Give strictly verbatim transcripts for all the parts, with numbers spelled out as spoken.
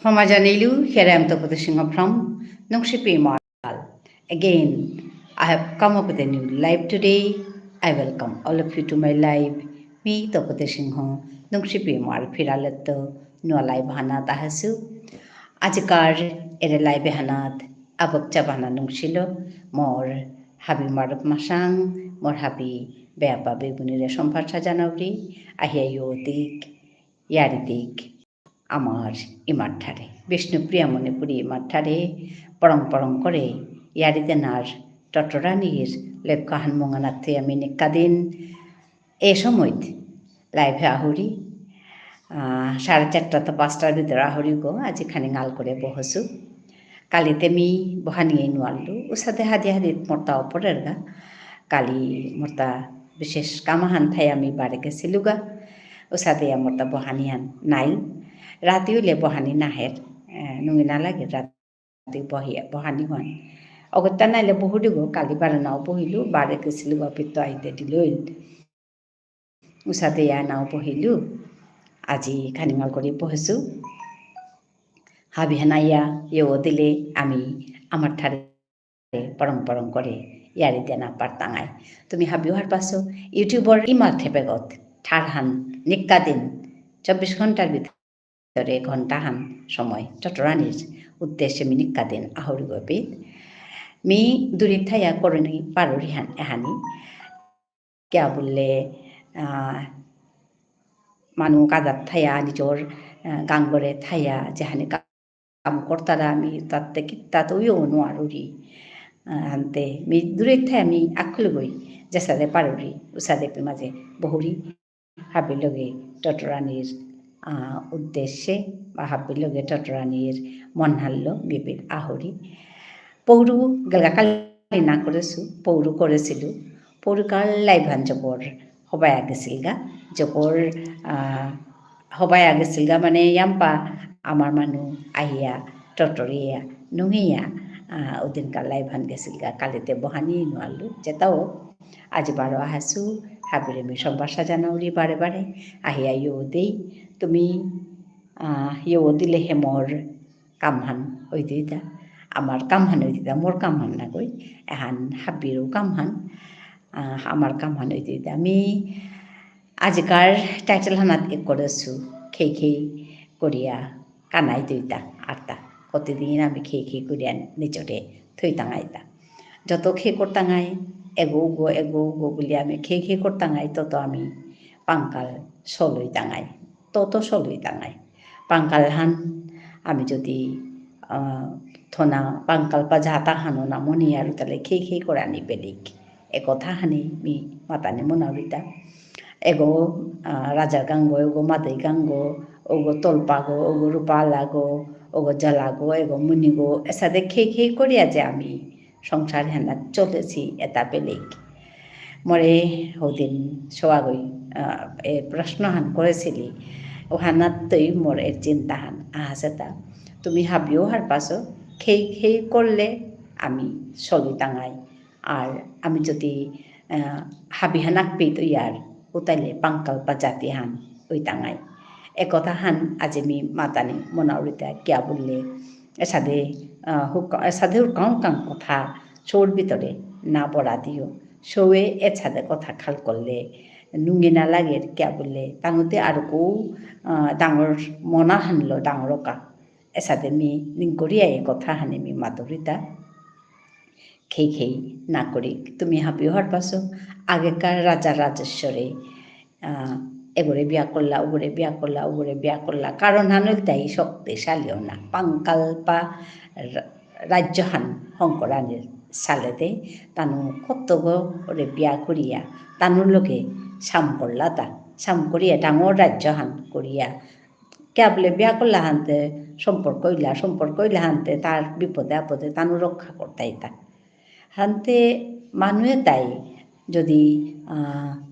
ক্ষমা জানাইলু, here I am Tapati Singha from Nungshipi Imar. Again, I have come up with a new live today. I welcome all of you to my live. মি তপতি সিংহ, নুংশিপি ইমার ফিরালেত্ত নুয়া live হানাত আহেসু। আজিকার এরে live হানাত আবক চাবানা নুংশিল, মোর হাবি মারুপ মাসাং, মোর হাবি বেয়াপা বেগুনিরে সম্ভার সাজানাউরি, আহিয়া ইয়ো দিক, ইয়ারি দিক। আমার ইমার ঠারে, বিষ্ণুপ্রিয়া মণিপুরী ইমার ঠারে পরং পরং করে ইয়ারি দেনার টটরানির লেপকাহান মঙ্গানাথে আমি নিকাদিন এ সময়ত live এ আহুরি, আহ, সাড়ে চারটা তো পাঁচটার ভিতরে আহুরি গো, আজি খানি গাল করে বহসু। কালিতে মি বহানি এই নুয়ারলু, উসাদে হাদি হাদি মর্তা অপরের গা। কালি মর্তা বিশেষ কামাহান থাই আমি বারে গেছিলুগা। উসাদে ইয়া মর্তা বহানি হান নাইল। রাতি হইলে বহানি নাহের, এ, নুঙি না লাগে রাতি বহিয়া, বহানি হান। অগত্যা নাইলে বহু দিগো, কালি বারে নাও বহিলু, বারে গেছিলুগা পিত্ত আইতে দিলইল। উসাদে ইয়া নাও বহিলু, আজি খানিঙাল করে বহেসু। হাবি হানাইয়া ইয়ো দিলে আমি আমার ঠারে পরং পরং করে ইয়ারি দেনা পারতাঙাই। তুমি হাবিও হারপাসো, YouTubeর ইমাল থেপেগত ঠারহান নিক্কা দিন চব্বিশ ঘন্টার ভিতরে ঘন্টাহান সময় টটরানির উদ্দেশ্যে মি নিক্কা দিন আহুরি গপিত। মি দূরে থাইয়া করনি পারুরিহান এহানি। কিয়া বুললে, আহ, মানু কাদাত থাইয়া, নিজর, আহ, গাঙরে থাইয়া, যেহানি কাম করতারা আমি তাতে কিত্তা তো ইয়ো নুয়ারুরি। আহ, আনতে মি দূরে থাইয়া মি আকুল গই, যেসাদে পারুরি, উসাদে পে মাঝে বহুরি। হাবির লগে টটরানির, আহ, উদ্দেশ্যে বা হাবির লগে টটরানির মনহানলো বিবিধ আহুরি। পৌরু গেলগা কালি না করেসু, পৌরু করেসিলু। পৌরু কাল live হান জবর হবায়া গেসিলগা, জবর, আহ, হবায়া গেসিলগা মানে ইয়াম্পা আমার মানু আহিয়া টটরিয়া নুঙিয়া, আহ, উদিনকা live হান গেসিলগা, কালিতে বহানি নুয়ারলু, যেতাও আজি বারো আহাসু, হাবিরে মি সম্ভার সাজানাউরি বারে বারে, আহিয়া ইয়ো দেই, তুমি, আহ, ইয়ো দিলে হে মোর কামহান ওই দিদা, আমার কামহান ওই দিদা, মোর কামহান না কই, এহান হাবিরও কামহান, আহ, আমার কামহান ওই দিদা। আমি আজিকার title হানাত এ করেসু, খেই খেই করিয়া কানাই দুইতা আরতা। কতদিন আমি খেই খেই করিয়া নিজরে থইতাঙাইতা। যত খেই করতাঙাই, এগো উগো, এগো উগো বুলি আমি খেই খেই করতাঙাই, তত আমি পাংকাল সলইতাঙাই, তত সলইতাঙাই। পাংকাল হান আমি যদি, আহ, থনা পাংকাল পা যাতা হানো না মনি আর তাহলে খেই খেই করানি বেলিক। এ কথা হানি মি মাতানি মনাউরিতা। এগো, আহ, রাজার গাঙ্গো, এগো মাদই গাঙ্গো, ওগো তলপাগো, ওগো রূপালাগো, ওগো জালাগো, এগো মুনিগো, এসাদে খেই খেই করিয়া যে আমি সংসার হেনা চলেসি এতা বেলেগ। মোরে হদিন সোয়াগই, আহ, এ প্রশ্ন হান করেসিলি, ওহানাত্তই মোর এ চিন্তা হান আহাসেতা। তুমি হাবিও হারপাসো, খেই খেই করলে আমি সলইতাঙাই। আর আমি যদি, আহ, হাবি হানাক পেইতো ইয়ার, উতাইলে পাংকালপা জাতি হান, উইতাঙাই। এ কথা হান আজি মি মাতানি মনাউরিতা কিয়া বুললে, এসাদে, আহ, হুকা-, এসাদে হুকাং হুকাং কথা সৌর ভিতরে না বড়া দিও। সৌয়ে এসাদে কথা খাল করলে, নুঙে না লাগে কিয়া বুললে, তানুতে আর কৌ, আহ, ডাঙর মনা হানলো ডাঙর কা। এসাদে মি নিংকরিয়া এ কথা হানি মি মাতুরিতা। খেই খেই না করি। তুমি হাবিও হারপাসো, আগেকার রাজা রাজেশ্বরে, আহ, এগরে বিয়া করলা, ওগরে বিয়া করলা, ওগরে বিয়া করলা। কারণ হান ইলতাই শক্তিশালী অনা। পাংকালপা রা-, রাজ্য হান হঙকরানির সালেদে, তানু কতগরে বিয়া করিয়া, তানুর লগে সাম করলা তা। সাম করিয়া ডাঙর রাজ্য হান করিয়া, কিয়া বুলে বিয়া করলা হানতে সম্পর্ক ইলা, সম্পর্ক ইলা হানতে তার বিপদে আপদে তানু রক্ষা করতাইতা। হানতে মানুয়ে তাই যদি, আহ,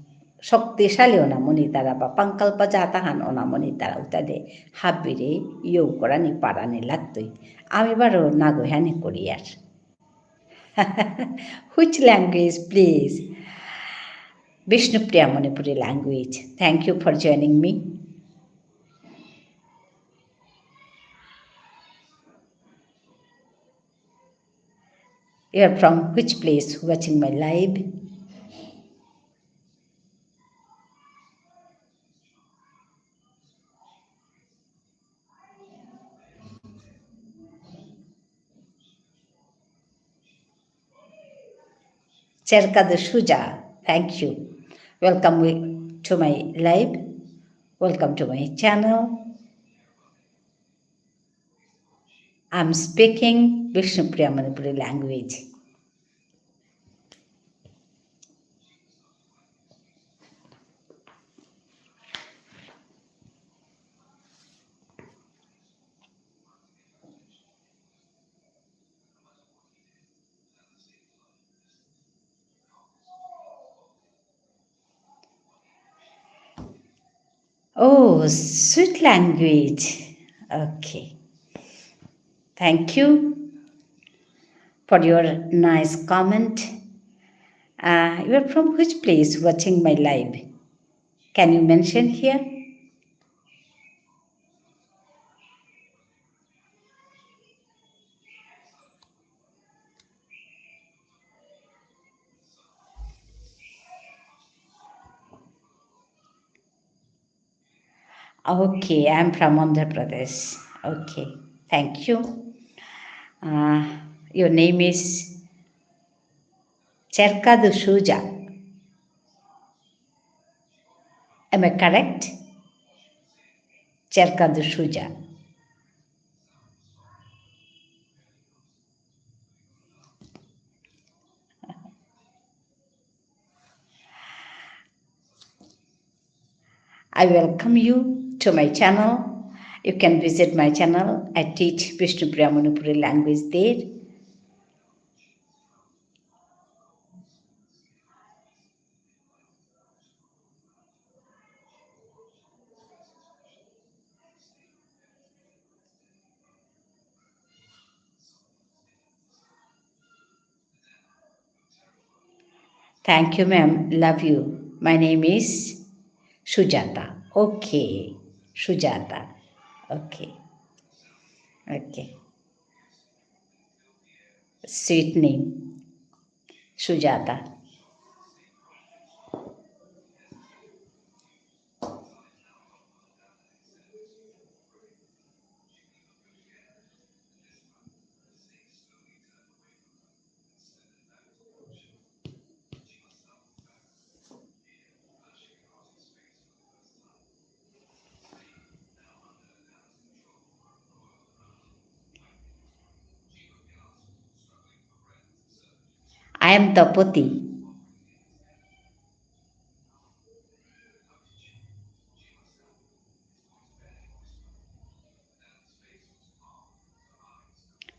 শক্তিশালী অনা মনিতারা বা পাংকালপা জাতা হান অনা মনিতারা উতাদে হাবিরে ইয়ৌ করানি পারানি লাগতই। আমি বারো নাগই হানি করিয়ার। Which language, please? Bishnupriya Manipuri language. Thank you for joining me. You're from which place watching my live? Cherkadu Shuja, thank you. Welcome wi-, to my live. Welcome to my channel. I'm speaking Bishnupriya Manipuri language. Oh, sweet language. Okay. Thank you for your nice comment. Uh, you are from which place watching my live? Can you mention here? Okay, I'm from Andhra Pradesh. Okay, thank you. Uh, your name is Cherkadu Shuja. Am I correct? Cherkadu Shuja. I welcome you to my channel. You can visit my channel. I teach Bishnupriya Manipuri language there. Thank you, ma'am. Love you. My name is Sujata. Okay. Sujata. Okay. Okay. Sweet name. Sujata. I am Tapati.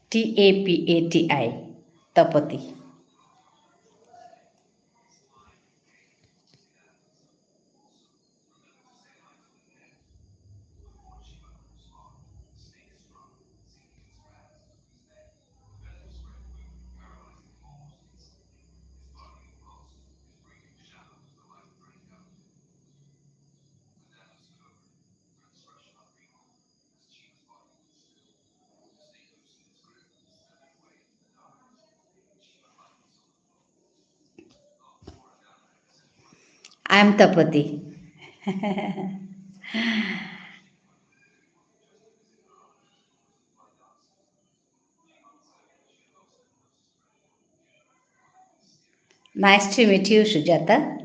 T A P A T I, Tapati. I am Tapati. Nice to meet you, Sujata.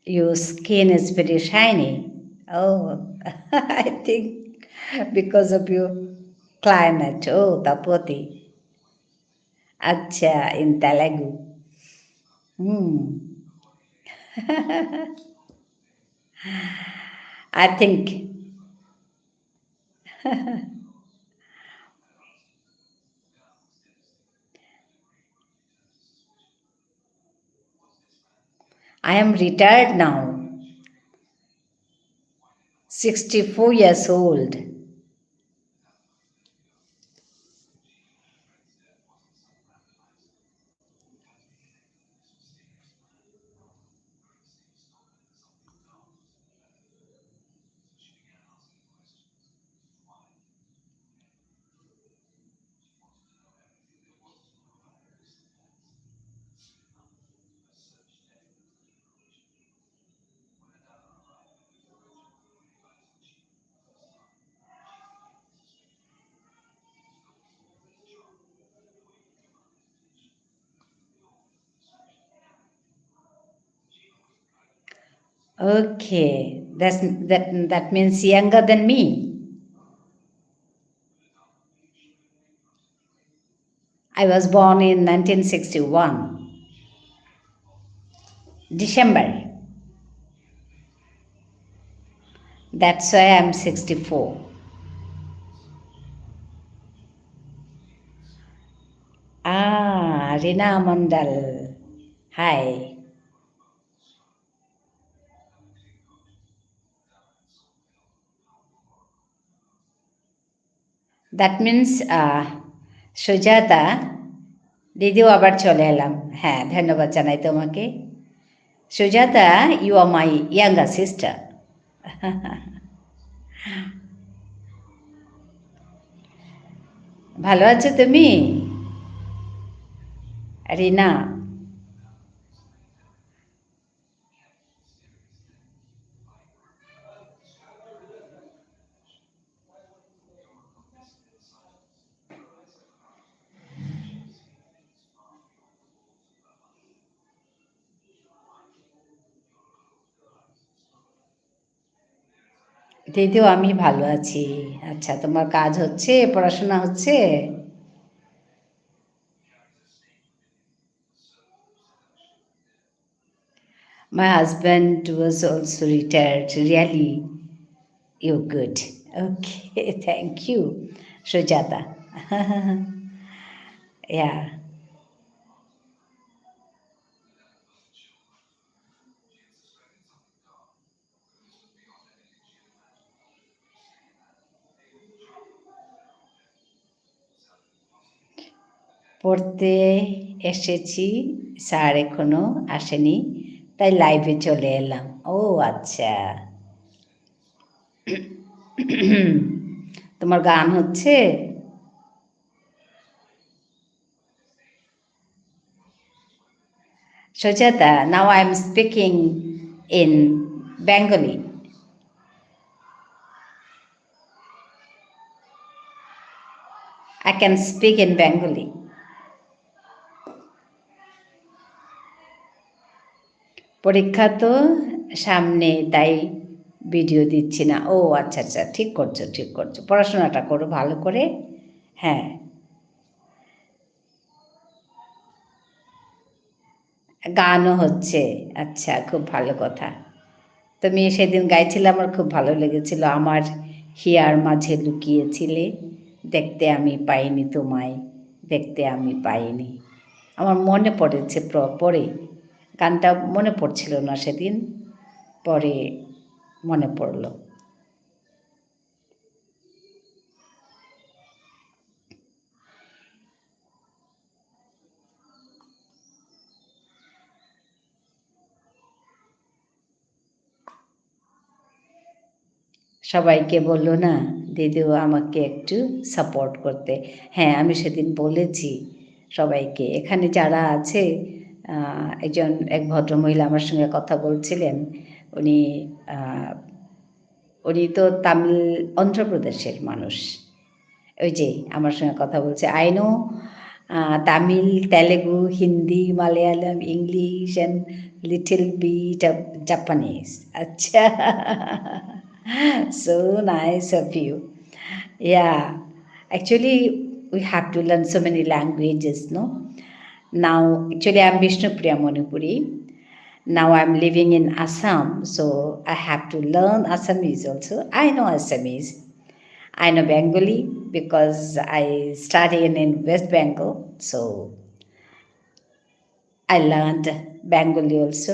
Your skin is very shiny. Oh, I think because of your climate. Oh, Tapati. Acha, in Telugu. Hmm. I think. I am retired now, sixty-four years old. Okay, that's, that, that means younger than me. I was born in nineteen sixty-one, December. That's why I'm sixty-four. Ah, Rina Mondal. Hi. That means, আহ, সুজাতা, দিদিও আবার চলে এলাম। হ্যাঁ, ধন্যবাদ জানাই তোমাকে। Sujata, you are my younger sister. ভালো আছো তুমি? রিনা। দিদিও, আমি ভালো আছি। আচ্ছা, তোমার কাজ হচ্ছে, পড়াশোনা হচ্ছে? My husband was also retired. Really, you're good. Okay, thank you, Sujata. Yeah. পড়তে এসেছি, স্যার এখনো আসেনি, তাই live-এ চলে এলাম। ও আচ্ছা। তোমার গান হচ্ছে? Sujata, now I am speaking in Bengali. I can speak in Bengali. পরীক্ষা তো সামনে, তাই video দিচ্ছি না। ও আচ্ছা, আচ্ছা, ঠিক করছো, ঠিক করছো। পড়াশোনাটা করো ভালো করে। হ্যাঁ। গানও হচ্ছে। আচ্ছা, খুব ভালো কথা। তুমি সেদিন গাইছিলে, আমার খুব ভালো লেগেছিল। "আমার হিয়ার মাঝে লুকিয়েছিলে, দেখতে আমি পাইনি তোমায়, দেখতে আমি পাইনি।" আমার মনে পড়েছে প্র-, পরে। গানটা মনে পড়ছিল না সেদিন, পরে মনে পড়ল। সবাইকে বলো না, দিদিও আমাকে একটু support করতে। হ্যাঁ, আমি সেদিন বলেছি সবাইকে। এখানে যারা আছে, আহ, একজন, এক ভদ্রমহিলা আমার সঙ্গে কথা বলছিলেন। উনি, আহ, উনি তো তামিল, অন্ধ্রপ্রদেশের মানুষ। ওই যে আমার সঙ্গে কথা বলছে, "I know, ah, Tamil, Telugu, Hindi, Malayalam, English and little bit of Japanese." আচ্ছা। So nice of you. Yeah. Actually, we have to learn so many languages, no? Now, actually, I'm Bishnupriya Manipuri. Now I'm living in Assam, so I have to learn Assamese also. I know Assamese. I know Bengali because I study in, in West Bengal, so I learned Bengali also.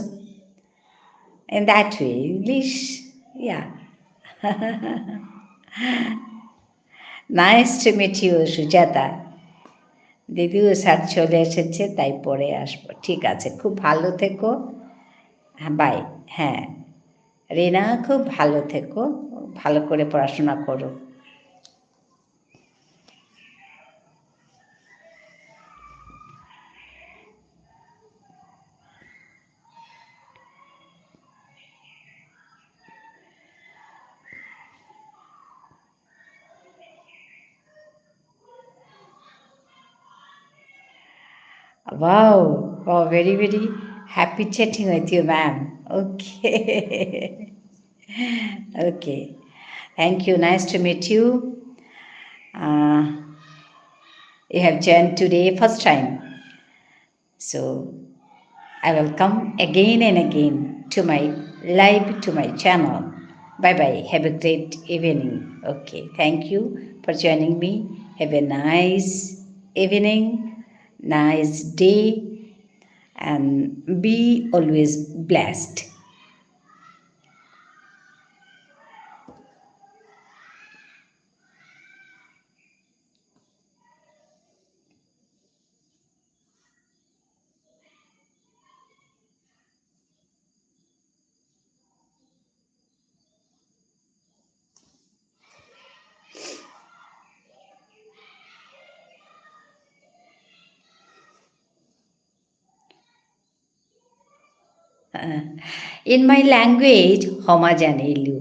In that way, English, yeah. Nice to meet you, Sujata. দিদিও স্যার চলে এসেছে, তাই পরে আসবো। ঠিক আছে, খুব ভালো থেকো। হ্যাঁ, bye। হ্যাঁ, রিনা, খুব ভালো থেকো, ভালো করে পড়াশোনা করো। Wow, wow, very, very happy chatting with you, ma'am. Okay. Okay. Thank you. Nice to meet you. Uh, you have joined today first time. So, I will come again and again to my live, to my channel. Bye bye. Have a great evening. Okay. Thank you for joining me. Have a nice evening, nice day, and be always blessed. In my language, হমা জানেইলু।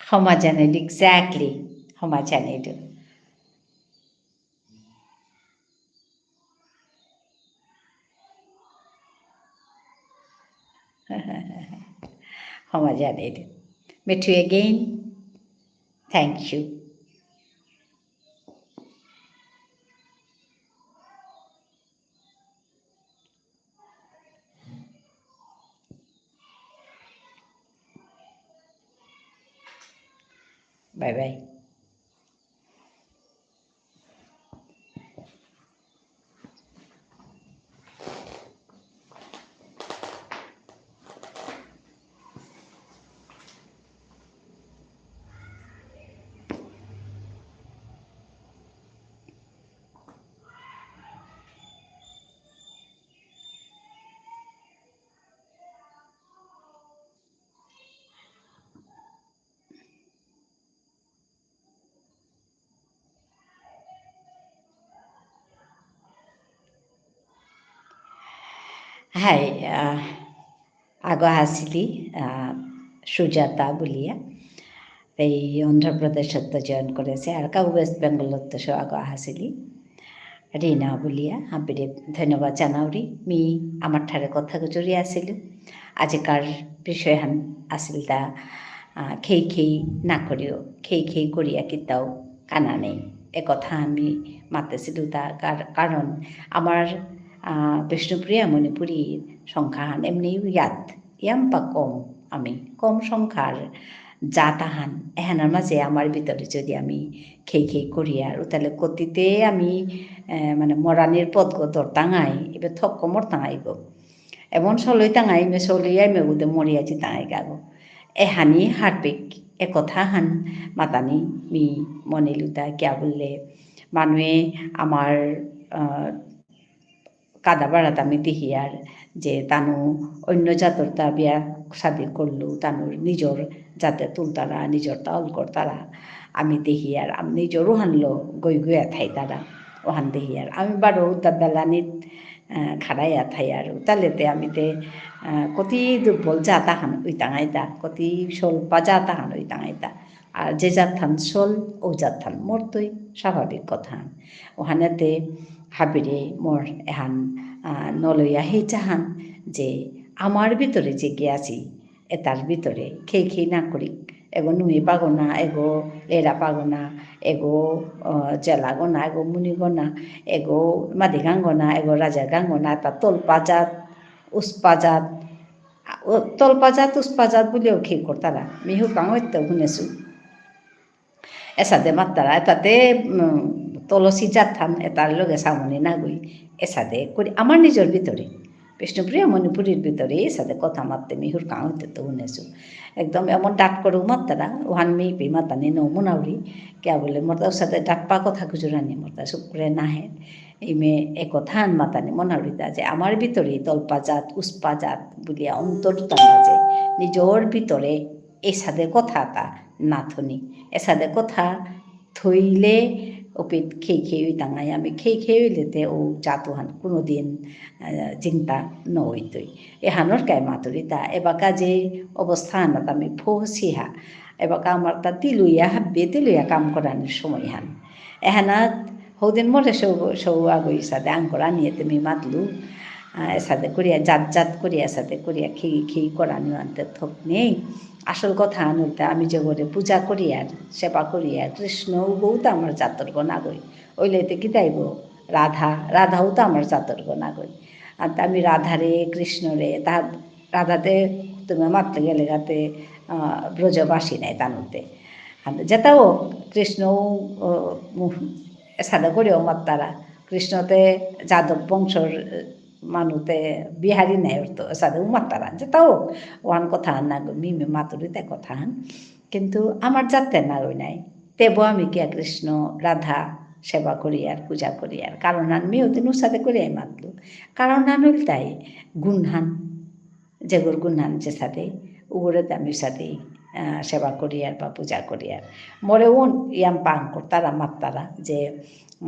হমা জানেইলু, exactly. হমা জানেইলু। হমা জানেইলু। Meet you again. Thank you. Bye bye. Hi, আহ, আগো আসিলি, আহ, সুজাতা বুলিয়া। এই অন্ধ্রপ্রদেশত join করেসে, আর কা West Bengalত সে আগো আসিলি। রিনা বুলিয়া, হাবিরে ধন্যবাদ জানাউরি। মি আমার ঠারে কথা গুজরি আসিলু। আজিকার বিষয়হান আসিলতা, আহ, খেই খেই না করিও, খেই খেই করিয়া কিতাও কানা নেই। এ কথা আমি মাতেসিলু তা কার-, কারণ আমার, আহ, বিষ্ণুপ্রিয়া মণিপুরীর সংখ্যাহান এমনিও ইয়াত, ইয়াম্পা কম, আমি কম সংখ্যার জাত আহান। এহানর মাঝে আমার ভিতরে যদি আমি খেই খেই করিয়ার, উতালে কতিতে আমি, আহ, মানে মরানির পথগ ধরতাঙাই, এবে থক্ক মরতাঙাই গো। এমন সলই তাঙাই মে সলইয়াই মে উদে মরিয়া জিতাঙাই গাগো। এহানি হারপিক, এ কথাহান মাতানি মি মনেলুতা কিয়া বুললে, মানুয়ে আমার, আহ, কাদা বাড়াত আমি দেহিয়ার যে তানু অন্য জাতর তা বিয়া শাদী করলু, তানুর নিজর জাতে তুলতারা, নিজর তা অল করতারা। আমি দেহিয়ার, আমি নিজর ওহানলো গই গইয়া থাইতারা, ওহান দেহিয়ার। আমি বারো উতা বেলানিত, আহ, খাড়াইয়া থাইয়ার। উতালেতে আমি তে, আহ, কতি দুর্বল জাত আহান উইতাঙাইতা, কতি স্বল্পা জাত আহান উইতাঙাইতা। আর যে জাতহান সল, ও জাতহান মরতই, স্বাভাবিক কথা। ওহানেতে হাবিরে মোর এহান, আহ, নলয়া হেইচাহান যে আমার ভিতরে যে গিয়াছি, এতার ভিতরে খেই খেই না করি, এগো নুই পাগনা, এগো এরা পাগনা, এগো, আহ, জেলা গনা, এগো মুনি গনা, এগো মাদি গাঙ্গনা, এগো রাজা গাঙ্গনা, তা তলপা জাত, উসপা জাত, ও তলপা জাত, উসপা জাত বুলিও খেই করতারা। মিহুর কাঙ হইতে শুনেছু। এসাদে মাত্তারা, এতাতে, উম, তলসি জাতহান, এতার লগে সামনে নাগই। এসাদে করি, আমার নিজর ভিতরে, বিষ্ণুপ্রিয়া মণিপুরীর ভিতরে এসাদে কথা মাততে মিহুর কাঙ হইতে তো শুনেছু। একদম এমন ডাট করেও মাত্তারা, ওহান মি পি মাতানি নৌ মনাউরি, কিয়া বুলে মোরতা ওসাদে ডাটপা কথা গুজরানি মোরতা শুক্রে নাহে। ইমে এ কথাহান মাতানি মনাউরিতা যে আমার ভিতরে তলপা জাত, উসপা জাত বুলিয়া অন্তরতা মাঝে নিজর ভিতরে এসাদে কথা তা না থনি। এসাদে কথা থইলে অপিত খেই খেই হইতাঙাই, আমি খেই খেই হইলেতে ও জাতহান কোনোদিন, আহ, জিংতা ন হইতই। এহানর কাই মাতুরিতা, এবাকা যে অবস্থাহানাত আমি ফৌসিহা, এবাকা আমার তা তিলুইয়া হাব্বে তিলুইয়া কাম করানির সময়হান। এহানাত হৌদিন মোরে সৌ, সৌ আগই সাদে আঙকরানি এতে মি মাতলু, আহ, এসাদে করিয়া, জাত জাত করিয়া, এসাদে করিয়া, খেই খেই করানি আনতে থক নেই। আসল কথা আনুতে আমি যেগরে পূজা করিয়ার, সেবা করিয়ার, কৃষ্ণ উগৌতা আমার জাতর গনাগই। ওইলেতে কি তাইব? রাধা, রাধাও তো আমার জাতর গনাগই। আর তা আমি রাধারে, কৃষ্ণরে, তা রাধাতে তুমি মাততে গেলে গাতে, আহ, ব্রজবাসী নাই তানুতে। আর যেতাও কৃষ্ণ, আহ, মু-, এসাদে করিও মাত্তারা। কৃষ্ণতে যাদব বংশর, আহ, মানুতে বিহারি নাই অর্থ, এসাদে উমাত্তারা। যেতাও ওহান কথা না গো, মি মি মাতুরিতে কথা হান। কিন্তু আমার জাতে না গই নাই। তেবো আমি কিয়া কৃষ্ণ, রাধা সেবা করিয়ার, পূজা করিয়ার। কারণ আমি ওদিন উসাদে করিয়াই মাতলু। কারণ আমি তাই গুণহান। যেগর গুণহান যেসাদে, উগরে আমি সাদে, আহ, সেবা করিয়ার বা পূজা করিয়ার। মোরে উন ইয়াম পাং করতারা মাত্তারা যে,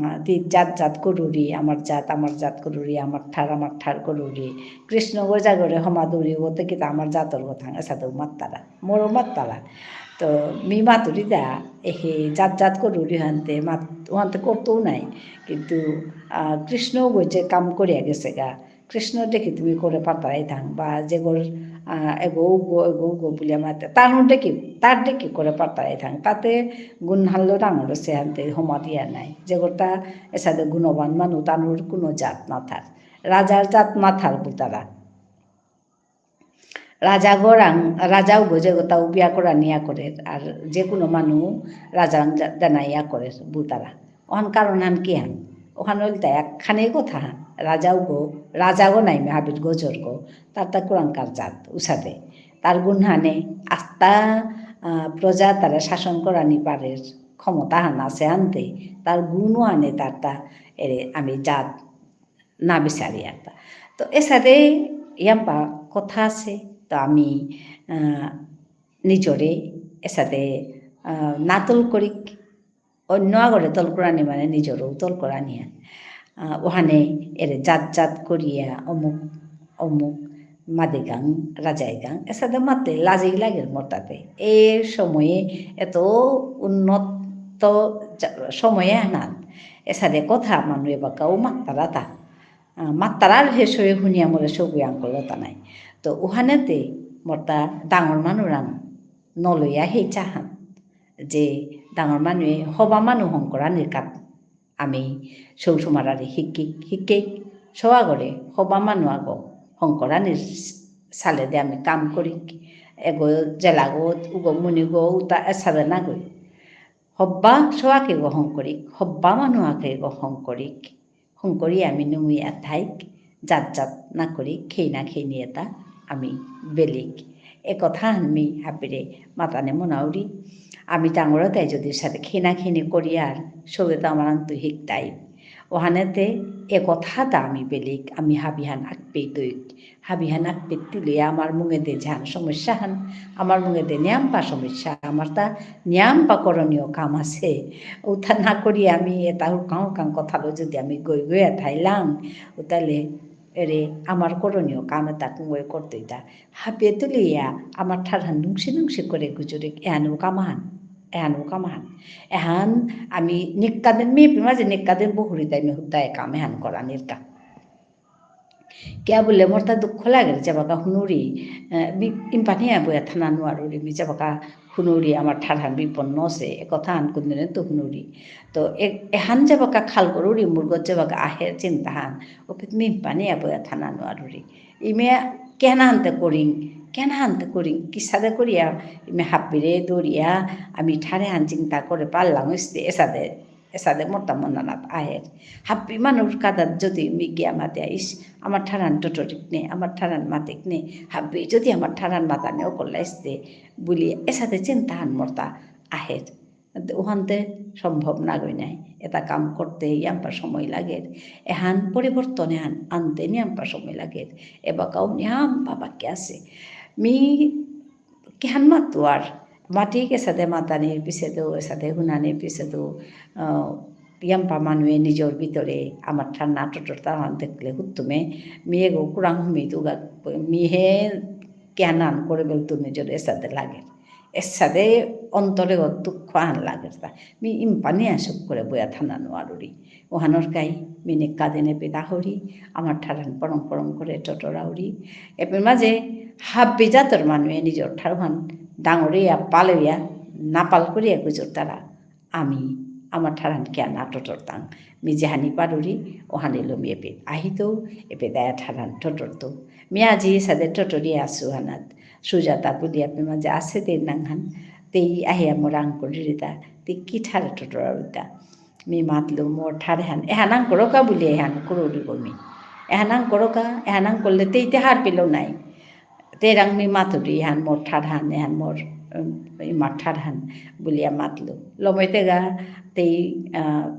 আহ, তি জাত জাত করুরি, আমার জাত, আমার জাত করুরি, আমার ঠার, আমার ঠার করুরি। কৃষ্ণ গো জাগরে হমাদুরি, ওতে কিতা আমার জাতর গো থাং, এসাদেও মাত্তারা। মোরও মাত্তারা। তো মি মাতুরি দা, এহে জাত জাত করুরি হানতে, মাত-, হানতে করতেও নাই। কিন্তু, আহ, কৃষ্ণ গো যে কাম করিয়া গেছে গা, কৃষ্ণ দেখি তুমি করে পারতারাই থাং, বা যেগর, আহ, এগো উগো, এগো উগো বুলিয়া মাতে, তার দেখি, তার দেখি করে পারতারাই থাং। তাতে গুণ হানলো ডাঙর সে হানতে হমা দিয়া নাই। যেগরতা এসাদে গুণবান মানু, তানুর কোনো জাত না থার। রাজার জাত না থার বুলতারা। রাজা গরাং, রাজাও গজে গতাও বিয়া করা নিয়া করে, আর যে কোনো মানু রাজাং জা-, জানাইয়া করে বুলতারা। অহান কারণ হান কি হান? অহান হইল তাই একখানে কথা হান। রাজাও গো, রাজা গো নাই মে হাবির গজর গো, তার তা কুরাংকার জাত, উসাদে। তার গুণ হানে, আস্তা, আহ, প্রজা তারা শাসন করানি পারের ক্ষমতা হান আছে আনতে, তার গুণও আনে তার তা, এরে আমি জাত না বিচারিয়ার তা। তো এসাদে ইয়াম্পা কথা আছে, তো আমি, আহ, নিজরে এসাদে, আহ, না তল করিক, অন্য আগরে তল করানি মানে নিজরও তল করানি হান। আহ, ওহানে এরে জাত জাত করিয়া অমুক, অমুক, মাদিগাং, রাজাইগাং, এসাদে মাতে লাজেই লাগের মোর তাতে। এ সময়ে এত উন্নত জা-, সময়ে হানাত এসাদে কথা মানু এবাকাও মাত্তারা তা। আহ, মাত্তারার হে সয়ে হুনিয়া মোরে সগুয়াং করলো তা নাই। তো উহানেতে মোরতা ডাঙর মানুরাং নলইয়া হে চাহান। যে ডাঙর মানুয়ে হবা মানু হংকরানির কাত আমি সৌ সুমারারে হিকিক, হিকেক, সৌ আগরে হবা মানু আগো হংকরানির সালেদে আমি কাম করিক। এগো জেলাগো, উগো মুনিগো, উতা এসাদে না গই। হব্বা সৌ আকেগো হংকরিক, হব্বা মানু আকেগো হংকরিক। হংকরি আমি নুঙুইয়া থাইক, জাত জাত না করি, খেইনা খেইনি এতা আমি বেলিক। এ কথা আমি হাবিরে মাতানে মনাউরি। আমি ডাঙর তাই যদি সাথে খেইনা খেইনি করি আর সৌয়ে তো আমার আংতু হিকতাই। ওহানেতে এ কথা তা আমি বেলিক, আমি হাবিহান আকপেই দইক। হাবিহান আকপেত্তি লইয়া আমার মুঙেদে ঝান সমস্যা হান, আমার মুঙেদে নিয়াম্পা সমস্যা, আমার তা নিয়াম্পা করণীয় কাম আছে। উতা না করি আমি এতা হুকাং হুকাং কথালো যদি আমি গই গইয়া থাইলাং, উতালে এরে আমার করণীয় কাম এতা কুঙগই করতইতা। হাবিয়ে তুলিয়া আমার ঠারহান নুংসি নুংসি করে গুজুরিক এহানউ কামহান, এহানউ কামহান। এহান আমি নিক্কাদিন, মি পি মাঝে নিক্কাদিন বহুরি তাই মি হুদ্দা এ কাম এহান করানির কা। কিয়া বুলে মোর তা দুঃখ লাগের, যেবাকা হুনুরি, আহ, মি-, ইম্পানিয়া বয়া থানা নুয়ারুরি, মি যেবাকা হুনুরি আমার ঠারহান বিপন্ন আসে, এ কথাহান কুনদিনে তো হুনুরি। তো এ-, এহান যেবাকা খাল করুরি, মুরগত যেবাকা আহের চিন্তাহান, ওপেত মি ইম্পানিয়া বয়া থানা নুয়ারুরি। ইমে কেন আনতে করিং, কেন আনতে করিং, কিসাদে করিয়া, ইমে হাব্বিরে দরিয়া, আমি ঠারহান চিন্তা করে পারলাম, ইস্তে এসাদে, এসাদে মোরতা মনানাত আহের। হাব্বি মানুর কাদাত যদি মি গিয়া মাতে, ইস, আমার ঠারহান টটরিক নে, আমার ঠারহান মাতিক নে, হাব্বি যদি আমার ঠারহান মাতানি অকরলা ইস্তে, বুলি এসাদে চিন্তাহান মোরতা আহের। ওহানতে সম্ভব নাগই নাই। এটা কাম করতে ইয়াম্পা সময় লাগের। এহান পরিবর্তন এহান আনতে নিয়াম্পা সময় লাগের। এবাকাও নিয়াম্পা বাকি আসে। মি কিহান মাতুয়ার, মাতিক এসাদে মাতানির পিছেদে, এসাদে হুনানির পিছেদে, আহ, ইয়াম্পা মানুয়ে নিজর ভিতরে আমার ঠারহান টটরতাহান দেখলে হুত্তুমে, মি এগো কুরাং হুমি দুগা, মি হে কিহান আন করে বেলতু নিজর এসাদে লাগে। এসাদে অন্তরে ও দুঃখ আন লাগের তা। মি ইম্পানিয়া সুখ করে বয়া থানা নুয়ারুরি। ওহানর কাই মিনে কাদিনে পেদা হরি, আমার ঠারহান পরং পরং করে টটরাউরি। এপের মাঝে হাব্বি জাতর মানুয়ে নিজর ঠারহান ডাঙরিয়া পালইয়া নাপাল করিয়া গুজরতারা। আমি আমার ঠারহান কিয়া না টটরতাং। মি যেহানি পারুরি, ওহানি লমি এপে আহিতৌ, এপে দায়া ঠারহান টটরতৌ। মি আজি এসাদে টটরিয়া আসু হানাত। সুজাতা বুলিয়া এপের মাঝে আসে তে নাঙহান, তেই আহিয়া মোরাং করিরিতা, তে কি ঠারে টটরাউরিতা। মি মাতলু মোর ঠারহান, এহানাং করকা বুলি এহান করুরি গো মি। এহানাং করকা, এহানাং করলে তেই তে হার পেলেও নাই। তেরাং মি মাতুরি এহান মোর ঠারহান, এহান মোর, উম, ইমার ঠারহান বুলিয়া মাতলু। লমইতেগা তেই, আহ,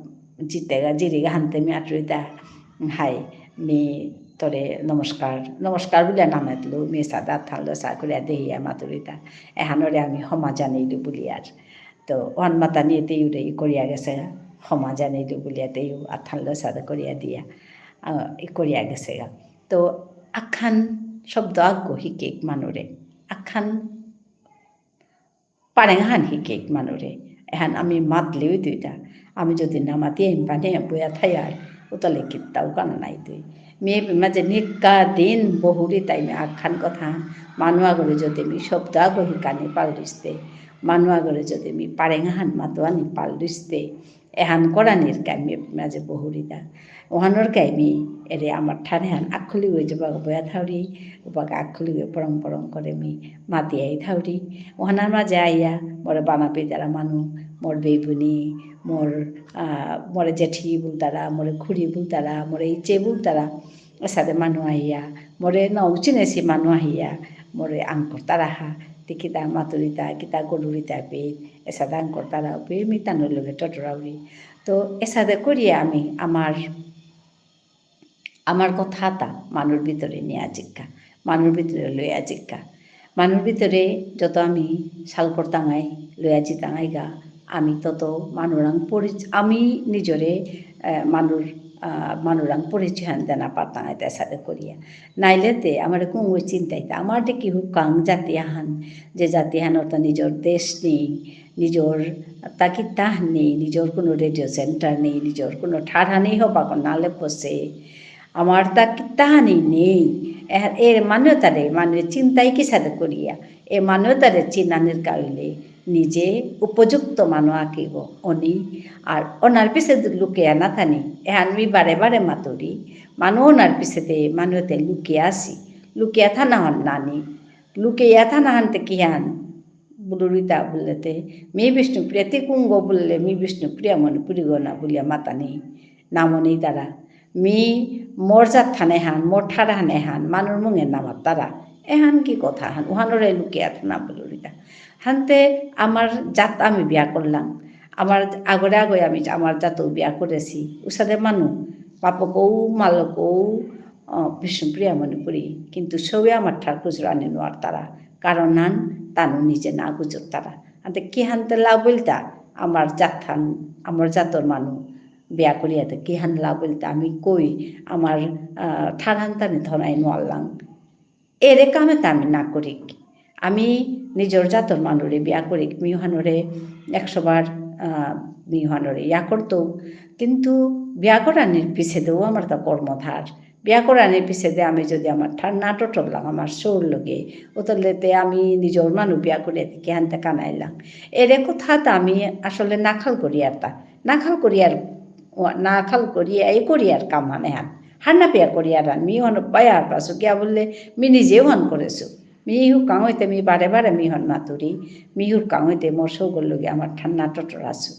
জিতেগা, জিরিগা হানতে মি আতুরিতা, হাই, মি তোরে নমস্কার, নমস্কার বুলিয়া নামেতলু, মি সাদা থালো সা করিয়া দেহিয়া মাতুরিতা। এহানরে আমি হমা জানিলু বুলিয়ার। তো ওহান মাতানি তেইউরে ই করিয়া গেসেগা, হমা জানিলু বুলিয়া তেইউ আথানলো সাদা করিয়া দিয়া, আহ, ই করিয়া গেসেগা। তো আখান শব্দ আগো হিকেক মানুরে, আখান পারেং হান হিকেক মানুরে। এহান আমি মাতলেও দুইটা। আমি যদি না মাতি এম পানে বয়া থায়ার, উতালে কিত্তাও কানা নাই দুই। মি এপের মাঝে নিকা দিন বহুরি তাই মি আখান কথা মানু আগরে যদি মি শব্দ আগো হিকানি পালরিস্তে, মানু আগরে যদি মি পারেং হান মাতুয়ানি পালরিস্তে, এহান করানির কাই মি এপের মাঝে বহুরিতা। ওহানর কাই মি এরে আমার ঠারহান আখুলি হয়ে যাবা বয়া থাউরি, উবাকা আখুলি হয়ে পরং পরং করে মি মাতিয়াই থাউরি। ওহানার মাঝে আইয়া মোরে বানাপিতারা মানু, মোর বেবুনি, মোর, আহ, মোরে জেঠি বুলতারা, মোরে খুড়ি বুলতারা, মোরে ইচে বুলতারা। এসাদে মানু আহিয়া, মোরে নাও চিনেসি মানু আহিয়া, মোরে আঙকরতারা হা, তে কিতা মাতুরিতা, কিতা গরুরিতা পে, এসাদে আঙকরতারা পে, মি তানুর লগে টটরাউরি। তো এসাদে করিয়া আমি আমার, আমার কথাতা মানুর ভিতরে নিয়া জিক্কা, মানুর ভিতরে লইয়া জিক্কা। মানুর ভিতরে যত আমি সাল করতাঙাই, লইয়া জিতাঙাইগা, আমি তত মানুরাং পরিচ-, আমি নিজরে, আহ, মানুর, আহ, মানুরাং পরিচয় হান দেনা পারতাঙাই তা এসাদে করিয়া। নাইলে তে আমার কুঙগই চিন্তাইতা, আমার দে কি হুকাং জাতি আহান, যে জাতি আহান অর্থাৎ নিজর দেশ নেই, নিজর তাকিতাহান নেই, নিজর কোনো রেডিও সেন্টার নেই, নিজর কোনো ঠারহানি হবা কোনালে পসে। আমার তাকিতাহানি নেই। এ-, এর মানু তারে, মানু চিন্তাই কিসাদে করিয়া। এ মানু তারে চিনানির কারণে নিজে উপযুক্ত মানু আঁকিব, অনি, আর অনার পিছে লুকিয়া না থানি। এহান মি বারে বারে মাতুরি, মানু অনার পিছেতে মানুতে লুকিয়া আসি, লুকিয়া থানা হন নানি, লুকিয়া থানা হানতে কিহান, বুলুরিতা বুললেতে, মি বিষ্ণুপ্রিয়া তি কুঙগ বুললে, মি বিষ্ণুপ্রিয়া মণিপুরী গনা বুলিয়া মাতানি, নামনি তারা। মি মোর জাতহান এহান, মোর ঠারহান এহান, মানুর মুঙে নামাতারা। এহান কি কথাহান, উহানরে লুকিয়া থানা বুলুরিতা। হানতে আমার জাত আমি বিয়া করলাম। আমার আগরে আগরে আমি আমার জাত বিয়া করেসি। উসাদে মানু, বাপকও, মালকও, আহ, বিষ্ণুপ্রিয়া মণিপুরী। কিন্তু সবে আমার ঠার গুজরানি নোয়ারতারা। কারণ হান তানু নিজে না গুজরতারা। হানতে কিহানতে লাভ বুলতা, আমার জাতহান, আমার জাতর মানু বিয়া করিয়াতে কিহান লাভ বুলতা, আমি কই আমার, আহ, ঠারহান তানি ধনাই নোয়ারলাম। এরে কামে তা আমি না করিক। আমি নিজর জাতর মানুরে বিয়া করিক, মি উহানরে একশো বার, আহ, মি উহানরে ইয়া করতৌ। কিন্তু বিয়া করানির পিছেদেও আমার তা কর্মধার, বিয়া করানির পিছেদে আমি যদি আমার ঠার না টটরলাং আমার সৌর লগে, অতাইলেতে আমি নিজর মানু বিয়া করিয়া দেখি হানতে কানাইলাং। এরে কথাতা আমি আসলে না খাল করিয়ার তা। না খাল করিয়ার, না খাল করিয়া, এই করিয়ার কাম হান এহান। হার না পেয়া করিয়ার হান। মি অহান বায়া হারপাসু, কিয়া বুললে, মি নিজেও হান করেসু। মি হুরকাং হইতে মি বারে বারে মি অহান মাতুরি। মি হুরকাং হইতে মোর সৌগর লগে আমার ঠার না টটরাসু।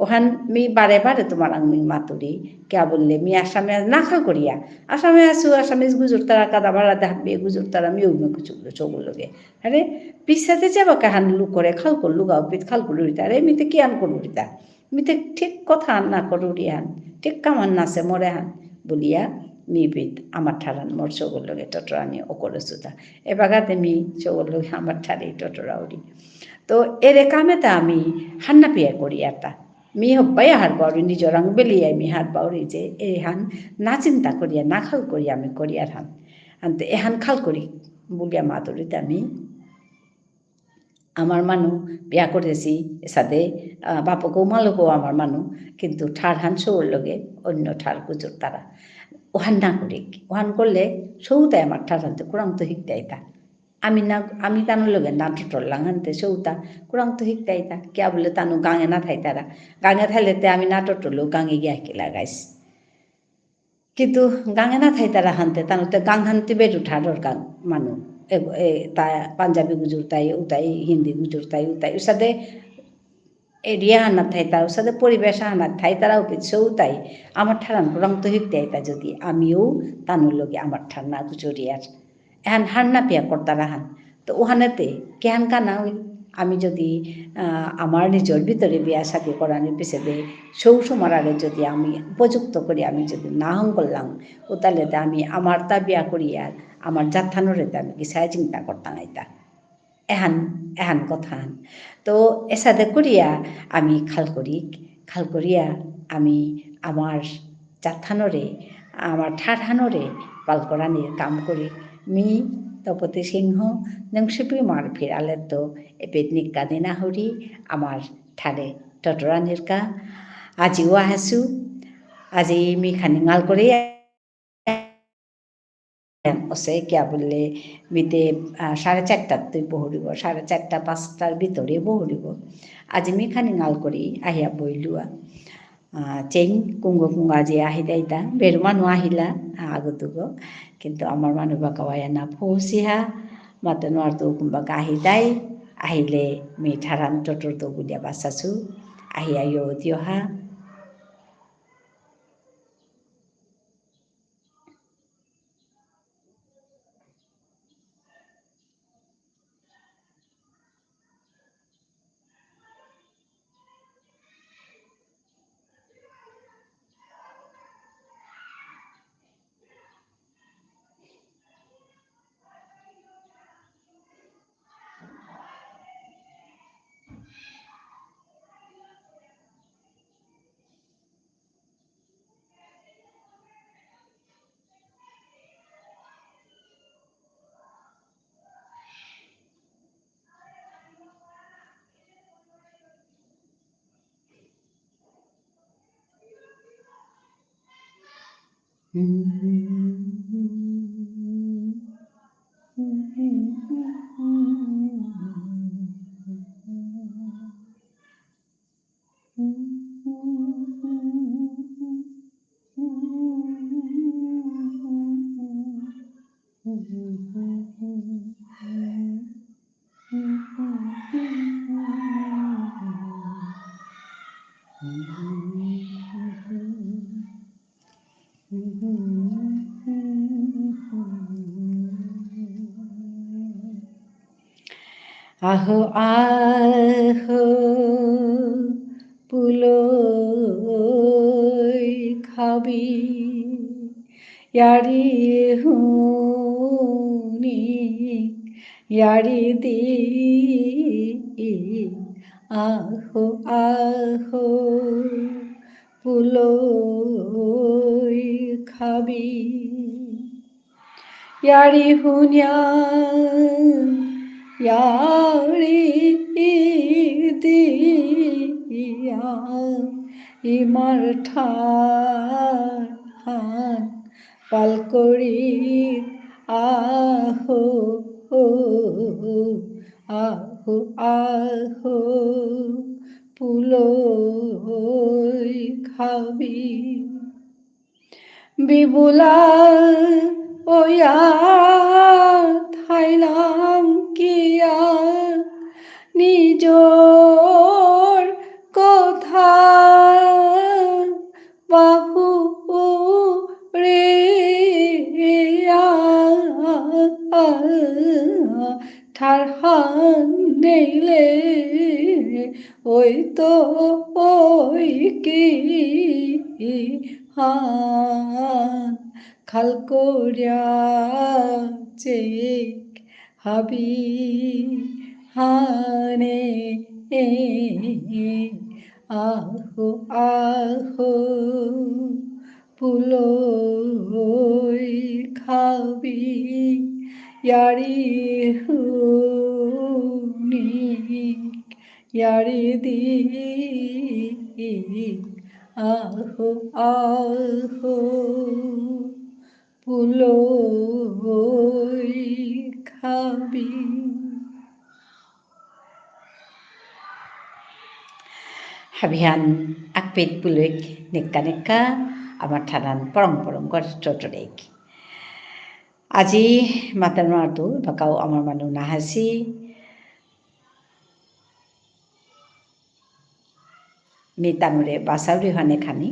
অহান মি বারে বারে তোমারাং মি মাতুরি, কিয়া বুললে মি আসামে না খাল করিয়া। আসামে আসু, আসামিজ গুজরতারা কাদা ভাড়া দেহাত বে গুজরতারা মিউ মি কুচুকলো সৌগর লগে। আরে, পিসাতে যাবা কাহান লুকরে খাল করলু গাও পিত খাল করলু রিতা। আরে, মি তে কিয়ান করলু রিতা। মি তে ঠিক কথা না করলু রিহান, ঠিক কামান না সে মরে হান। বুলিয়া, মি পিত আমার ঠারহান মোর সৌগর লগে টটরানি অকরেসুতা। এবাগাতে মি সৌগর লগে আমার ঠারে টটরাউরি। তো এরে কামেতা আমি হার না পেয়া করিয়ার তা। মি হব্বাই হারপাউরি, নিজরাং বেলিয়া মি হারপাউরি যে এহান না চিন্তা করিয়া, না খাল করিয়া আমি করিয়ার হান। আনতে এহান খাল করি বুলিয়া মাতুরিতে আমি আমার মানু বিয়া করেসি, এসাদে, আহ, বাপকও মালকও আমার মানু, কিন্তু ঠারহান সৌর লগে অন্য ঠার গুজরতারা। অহান না করিক, অহান করলে সৌতাই আমার ঠারহানতে কুরাংত হিকতাইতা। আমি না, আমি তানুর লগে না টটরলাং হানতে সৌতা কুরাংত হিকতাইতা। কিয়া বুললে তানু গাঙে না থাইতারা। গাঙে থাইলেতে আমি না টটরলেও গাঙে গিয়া হিকিলা গাইস। কিন্তু গাঙে না থাইতারা হানতে, তানুতে গাঙহান তি বেরু ঠারর গাঙ মানু। এ, এ, তা পাঞ্জাবি গুজরতাই, উতাই হিন্দি গুজরতাই, উতাই। উসাদে area হানাত থাইতারা, উসাদে পরিবেশ হানাত থাইতারা উপিত সৌতাই, আমার ঠারহান কুরাংত হিকতাইতা যদি, আমিও তানুর লগে আমার ঠার না গুজরিয়ার। এহান হার না পেয়া করতারা হান। তো অহানেতে কিহান কানা হইল? আমি যদি, আহ, আমার নিজর ভিতরে বিয়া শাদী করানির পিছেদে সৌ সমারারে যদি আমি উপযুক্ত করি আমি যদি না হঙকরলাং, অতাইলেতে আমি আমার তা বিয়া করিয়ার আমার জাতহানরে তে আমি কিসাদে চিন্তা করতাঙাইতা। এহান, এহান কথাহান। তো এসাদে করিয়া আমি খাল করি, খাল করিয়া আমি আমার জাতহানরে, আমার ঠারহানরে পাল করানির কাম করি। মি তপতি সিংহ, নংসিপি মার ফিরালেত্ত এপেইত নিকা দিনা হরি, আমার ঠারে টটরানির কা। আজিও আহেসু, আজি মি খানি ঙাল করে অসে কিয়া বুললে মিতে, আহ, সাড়ে চারটাত তুই বহুরিব, সাড়ে চারটা পাঁচটার ভিতরে বহুরিব। আজি মি খানি ঙাল করি আহিয়া বইলুয়া। আহ, চেইং কুঙগ কুঙগ আজি আহিদাইতা, বেরু মানু আহিলা, আহ, আগতুগ। কিন্তু আমার মানু বাকা ওয়া না পৌঁছিহা, মাতে নোয়ারতৌ কুম্বাকা আহিদাই, আহিলে মি ঠারহান টটরতৌ বুলিয়া বাসাসু, আহিয়া ইয়ো দিয়ো হা। আহো আহো পুলই খাবি, য়ারি হুনি, য়ারি দি, আহো আহো পুলই খাবি। য়ারি হুনিয়া, য়ারি দিয়া, ইমার ঠারহান পাল করি আহো, আহো, আহো, পুলই খাবি। বিবুলা ওয়া থাইলাম কিয়া নিজর কথা বাহুরিয়া ঠারহান নেইলে ওই তো ওই কি হান খাল করিয়া চেক হাবি হানে আহো আহো পুলই খাবি ইয়ারি হুনিক ইয়ারি দিক আহো আহো পুলই খাবি। হাবিহান আকপেত পুলইক নিকা নিকা আমার ঠারান পরং পরং কর চটরেক। আজি মাতার মাতু বাকাও আমার মানু নাহাসি। মি তানুরে বাসাউরি হনে খানি।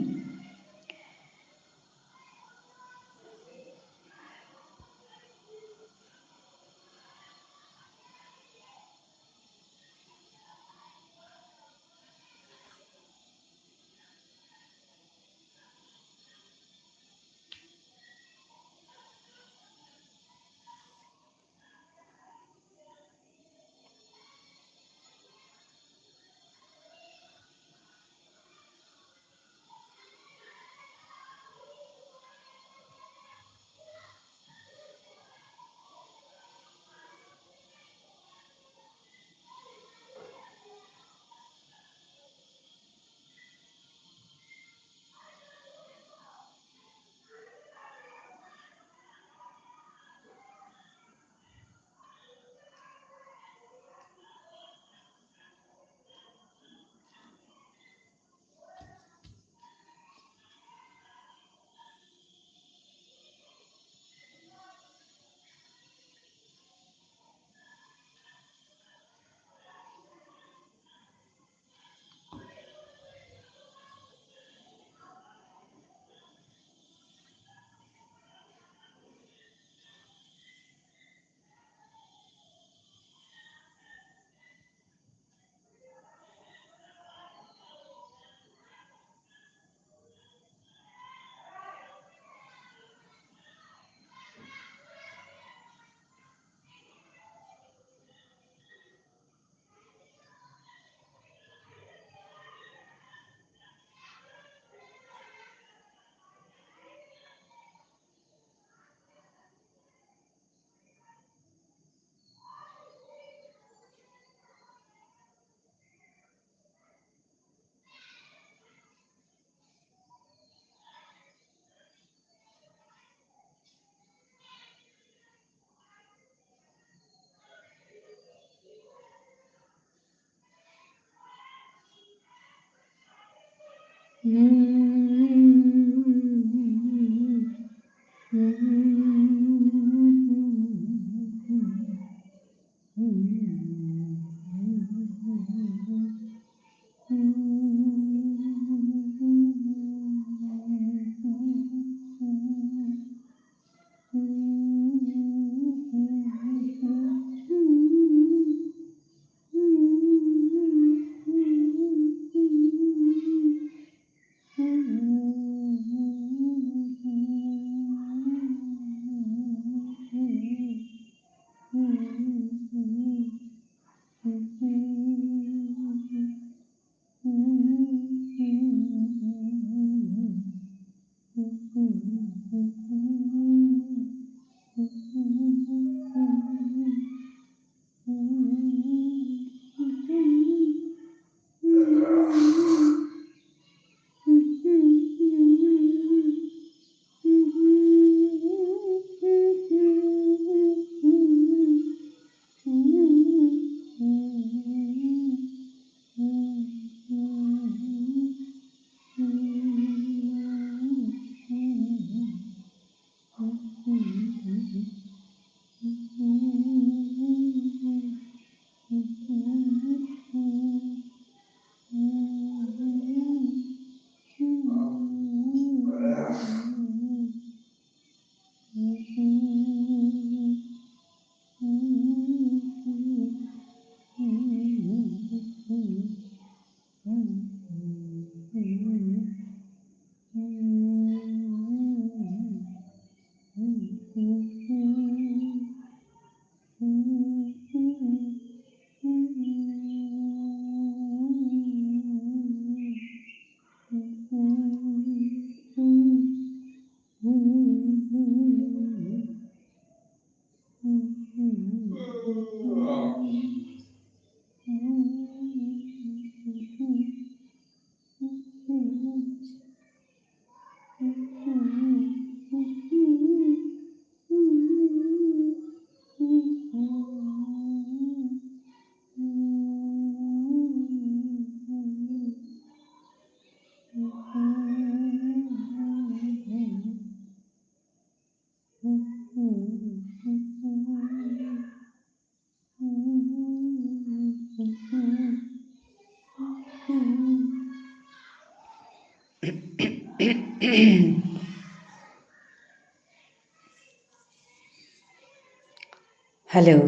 Hello.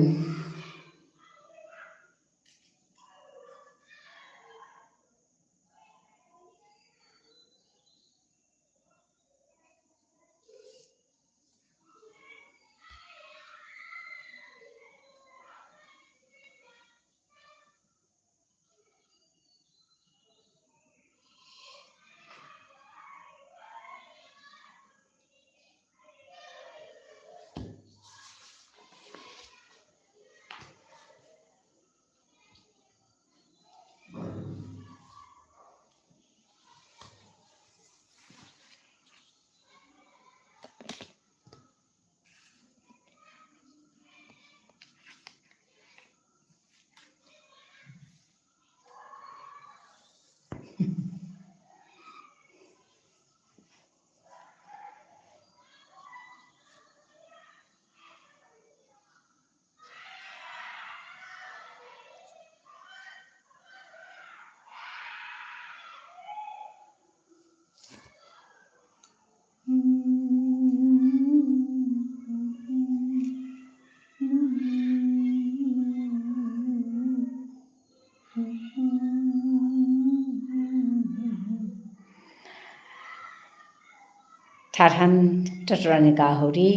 ঠারহান টটরানি কাহুরি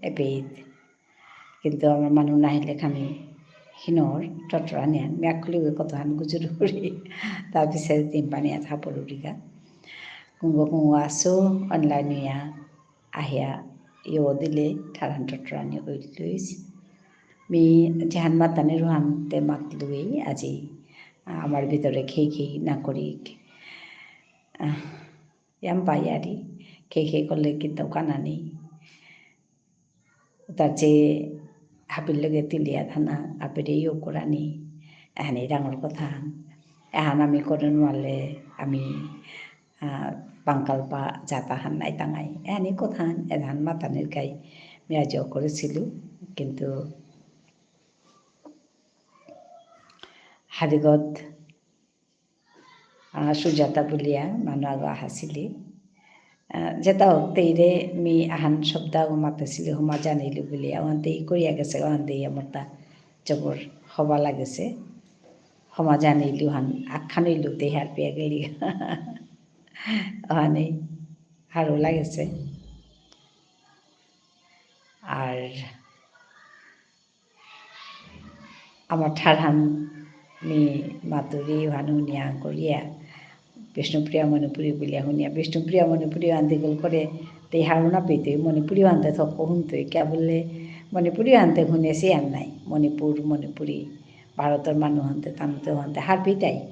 এপিত। কিন্তু আমার মানু নাহিলে খানি হিনর টটরানি আন। মি আকখুলি কতহান গুজুর করি। তার পিছে তিন পানি আথা পড়ুরিগা। কুঙ্গ কুঙ্গ আসো, online ইয়া, আহিয়া, ইয়ো দিলে, ঠারহান টটরানি ওইল লুইস। মি যেহান মাতানি রুহান তে মাতলুই, আজি, আ, আমার ভিতরে খেই খেই না করিক। আহ, ইয়াম পাইয়ারি, খেই খেই করলে কিন্তু কানা নেই। তার যে হাবির লগে তিলিয়া থানা, আপিরে ইয়ো করানি, এহানি ডাঙর কথা। এহান আমি করে নোয়ালে, আমি, আহ, পাঙ্কাল পা জাতা হান নাই তাঙাই। এহানি কথা হান, এহান মাতানির কাই, মি আজও করেছিল, কিন্তু হাদিগত আহ, সুজাতা বুলিয়া মানু আগ আহাসিলি। আহ, যেতা হোক, তেইরে মি আহান শব্দ আগ মাতেসিলি, হুমা জানিলু বুলিয়া, ওহান তেই করিয়া গেসে, ওহান তেই আমারতা জবর হবা লাগেসে। হমা জানিলু হান, আখান ইলু তেই হারপিয়া গেলি। ওহানে হারৌ লাগেসে। আর আমার ঠারহান মি মাতুরি ওহান হুনিয়া করিয়া, বিষ্ণুপ্রিয়া মণিপুরী বুলিয়া হুনিয়া, বিষ্ণুপ্রিয়া মণিপুরী আন দীঘল করে, তেই হারৌ না পেইতই, মণিপুরী আনতে থক হুনতই, কিয়া বুললে মণিপুরী আনতে হুনেসি আর নাই, মণিপুর, মণিপুরী, ভারতর মানু আনতে, তানুতে আনতে হারপিতাই।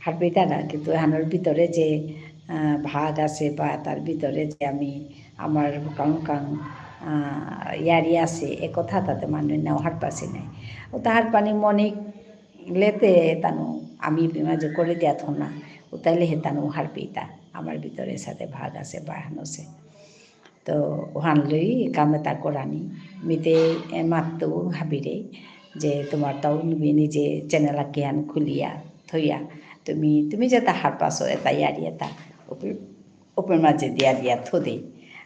হারপিতারা, কিন্তু এহানর ভিতরে যে, আহ, ভাগ আছে বা তার ভিতরে যে আমি আমার হুকাং হুকাং, আহ, ইয়ারি আছে, এ কথা তাতে মানু নাও হারপাসি নাই। ও তা হারপানি মনিক লেতে তানু আমি বিমা যে করে দিয়া থনা, ও তাইলে হে তানু হারপিতা, আমার ভিতরে সাথে ভাগ আছে বা হান আছে। তো ওহান লই কাম এতা করানি। মিতে এ মাততু হাবিরে যে তোমার তাও নুবি নিজে channel আকিহান খুলিয়া থইয়া। তুমি, তুমি যেতা হারপাসো এতা ইয়ারি এতা উপি-, উপের মাঝে দিয়া দিয়া থদে।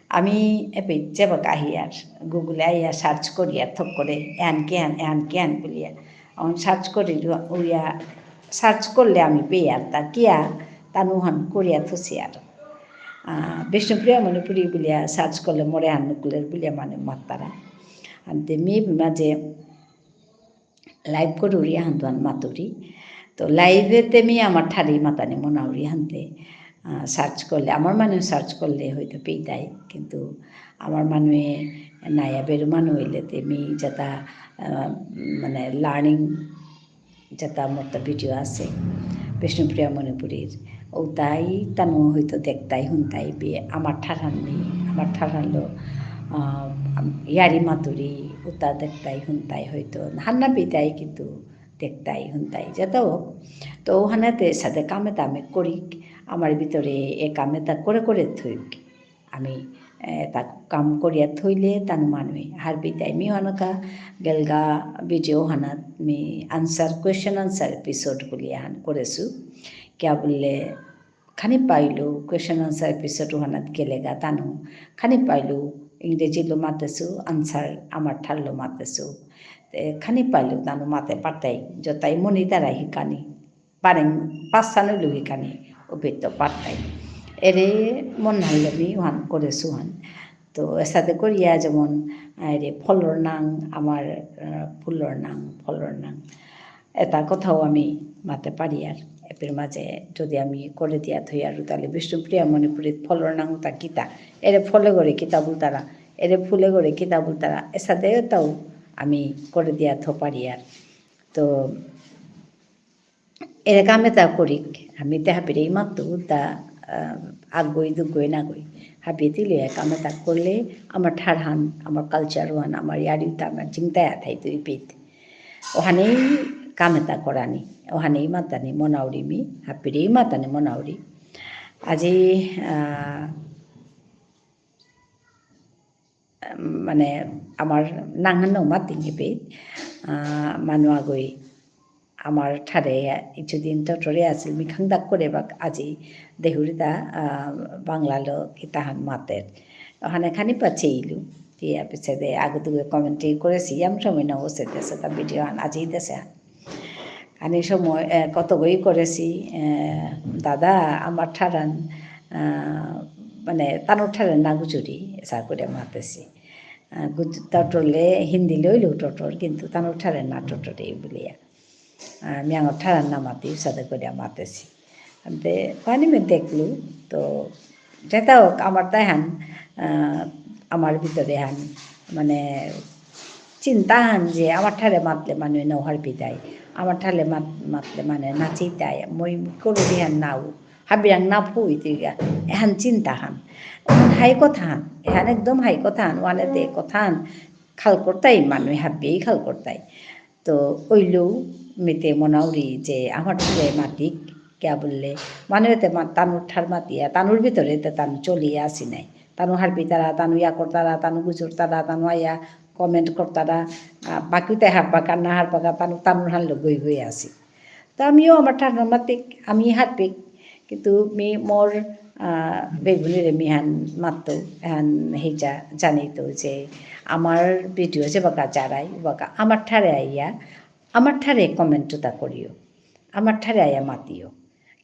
আমি এপে যেবাকা আহিয়ার, Google এ আইয়া search করিয়া থক করে, এহান কিহান, এহান কিহান বুলিয়া। এখন search করি উইয়া, search করলে আমি পেয়ার তা কিয়া, তানুহান করিয়া থসিয়ার। আহ, বিষ্ণুপ্রিয়া মণিপুরী বুলিয়া search করলে মোরে হান নুকুলের বুলিয়া মানু মাত্তারা। আনতে মি মাঝে live করুরি হান্তুয়ান মাতুরি। তো live এতে মি আমার ঠারি মাতানি মনাউরি হানতে, আহ, search করলে, আমার মানু search করলে হয়তো পেইতাই, কিন্তু আমার মানুয়ে নাইয়া বেরু মানু হইলে তে মি যেতা, আহ, মানে learning যেতা মোরতা video আছে, বিষ্ণুপ্রিয়া মণিপুরীর। ও তাই তানু হয়তো দেখতাই হুনতাই বে আমার ঠারহান নি, আমার ঠারহানলো, আহ, ইয়ারি মাতুরি, উতা দেখতাই হুনতাই হয়তো। হান্না পেইতাই কিন্তু দেখতাই হুনতাই। যেতা হোক, তো ওহানাতে সাথে কাম এতা আমি করিক, আমার ভিতরে এ কাম এতা করে করে থইক। আমি, এ, তা কাম করিয়া থইলে তানু মানুয়ে হারপিতাই। মি অহানকা গেলগা video হানাত me answer, question answer episode বুলিয়া হান করেসু। কিয়া বুললে খানি পাইলু, question answer episode ওহানাত গেলেগা তানু, খানি পাইলু, ইংরেজিলো মাতেসু, answer আমার ঠারলো মাতেসু। তে খানি পাইলু তানু মাতে পারতাই, যতাই মনি তারা হিকানি। বারেং পাঁচশান ইলু হিকানি, অপিত পারতাই। এরে মন হানলো মি ওহান করেসু হান। তো এসাদে করিয়া যেমন, আহ, এরে ফলর নাং, আমার, আহ, ফুলর নাং, ফলর নাং। এতা কথাও আমি মাতে পারিয়ার। এপের মাঝে যদি আমি করে দিয়া থইয়ার, তাহলে বিষ্ণুপ্রিয়া মণিপুরীত ফলর নাং তা কিতা? এরে ফলে করে কিতা বুলতারা? এরে ফুলে করে কিতা বুলতারা? এসাদে তাও আমি করে দিয়া থ পারিয়ার। তো এরে কাম এতা করিক, আমি তে হাবিরেই মাতু তা, আহ, আগই দুগই নাগই। হাবিয়ে তিলে কাম এতা করলে আমার ঠারহান, আমার culture হান, আমার ইয়ারিতা, আমার জিংতা থাইতই পিত। ওহানেই কাম এতা করানি, ওহানেই মাতানি মনাউরি মি, হাবিরেই মাতানি মনাউরি। আজি, আহ, মানে, আমার নাঙহানও মাতিং এপে, আহ, মানু আগই আমার ঠারে ইচুদিন টটরে আছিল, মি খাংদাক করে বাক আজি দেহুরিতা, আহ, বাংলালো কিতাহান মাতের। ওহানে খানি পাচেইলু, তিয়া পিছেদে আগে দুগে comment করেসি, ইয়াম সময় না ওসে দেসে তা video হান আজি দেসে। আনি সময়, এ, কতগই করেসি, এ, দাদা, আমার ঠারান, আ, মানে, তানুর ঠারে না গুজুরি, এসা করে মাতেসি। আ, গুজ-, টটরলে হিন্দি লইলেও টটর, কিন্তু তানুর ঠারে না টটরে বুলিয়া। আ, মি আমার ঠারান না মাতি, সাদে করে মাতেসি। আনতে পানি মে দেখলু, তো যেতা হোক, আমার তাই হান, আহ, আমার ভিতরে হান, মানে, চিন্তা হান যে আমার ঠারে মাতলে মানু না হারপিতাই, আমার ঠারে মাত-, মাতলে মানু না চেইতাই, মই করুরি হান নাও, হাবিরাং না ফুইতইগা, এহান চিন্তা হান। হাই কথা হান, এহান একদম হাই কথা হান, ওয়ানে দে কথা হান, খাল করতাই মানু, হাবিয়েই খাল করতাই। তো ওইলেও মিতে মনাউরি যে আমার ঠারে মাতিক, কিয়া বুললে, মানু এতে মা-, তানুর ঠার মাতিয়া, তানুর ভিতরে এতে তানু চলিয়া আসি নাই। তানু হারপিতারা, তানু ইয়া করতারা, তানু গুজরতারা, তানু আয়া comment করতারা, আ, বাকিতে হারপাকা, না হারপাকা, তানু, তানুর হানলো গই গই আসি। তো আমিও আমার ঠার মাতিক, আমি হারপিক। কিন্তু মি মোর, আহ, বেগুনিরে মি হান মাততো, হান হেজা জানিতো যে আমার video যে বাকা চারাই, বাকা আমার ঠারে আইয়া, আমার ঠারে comment তা করিও, আমার ঠারে আইয়া মাতিও।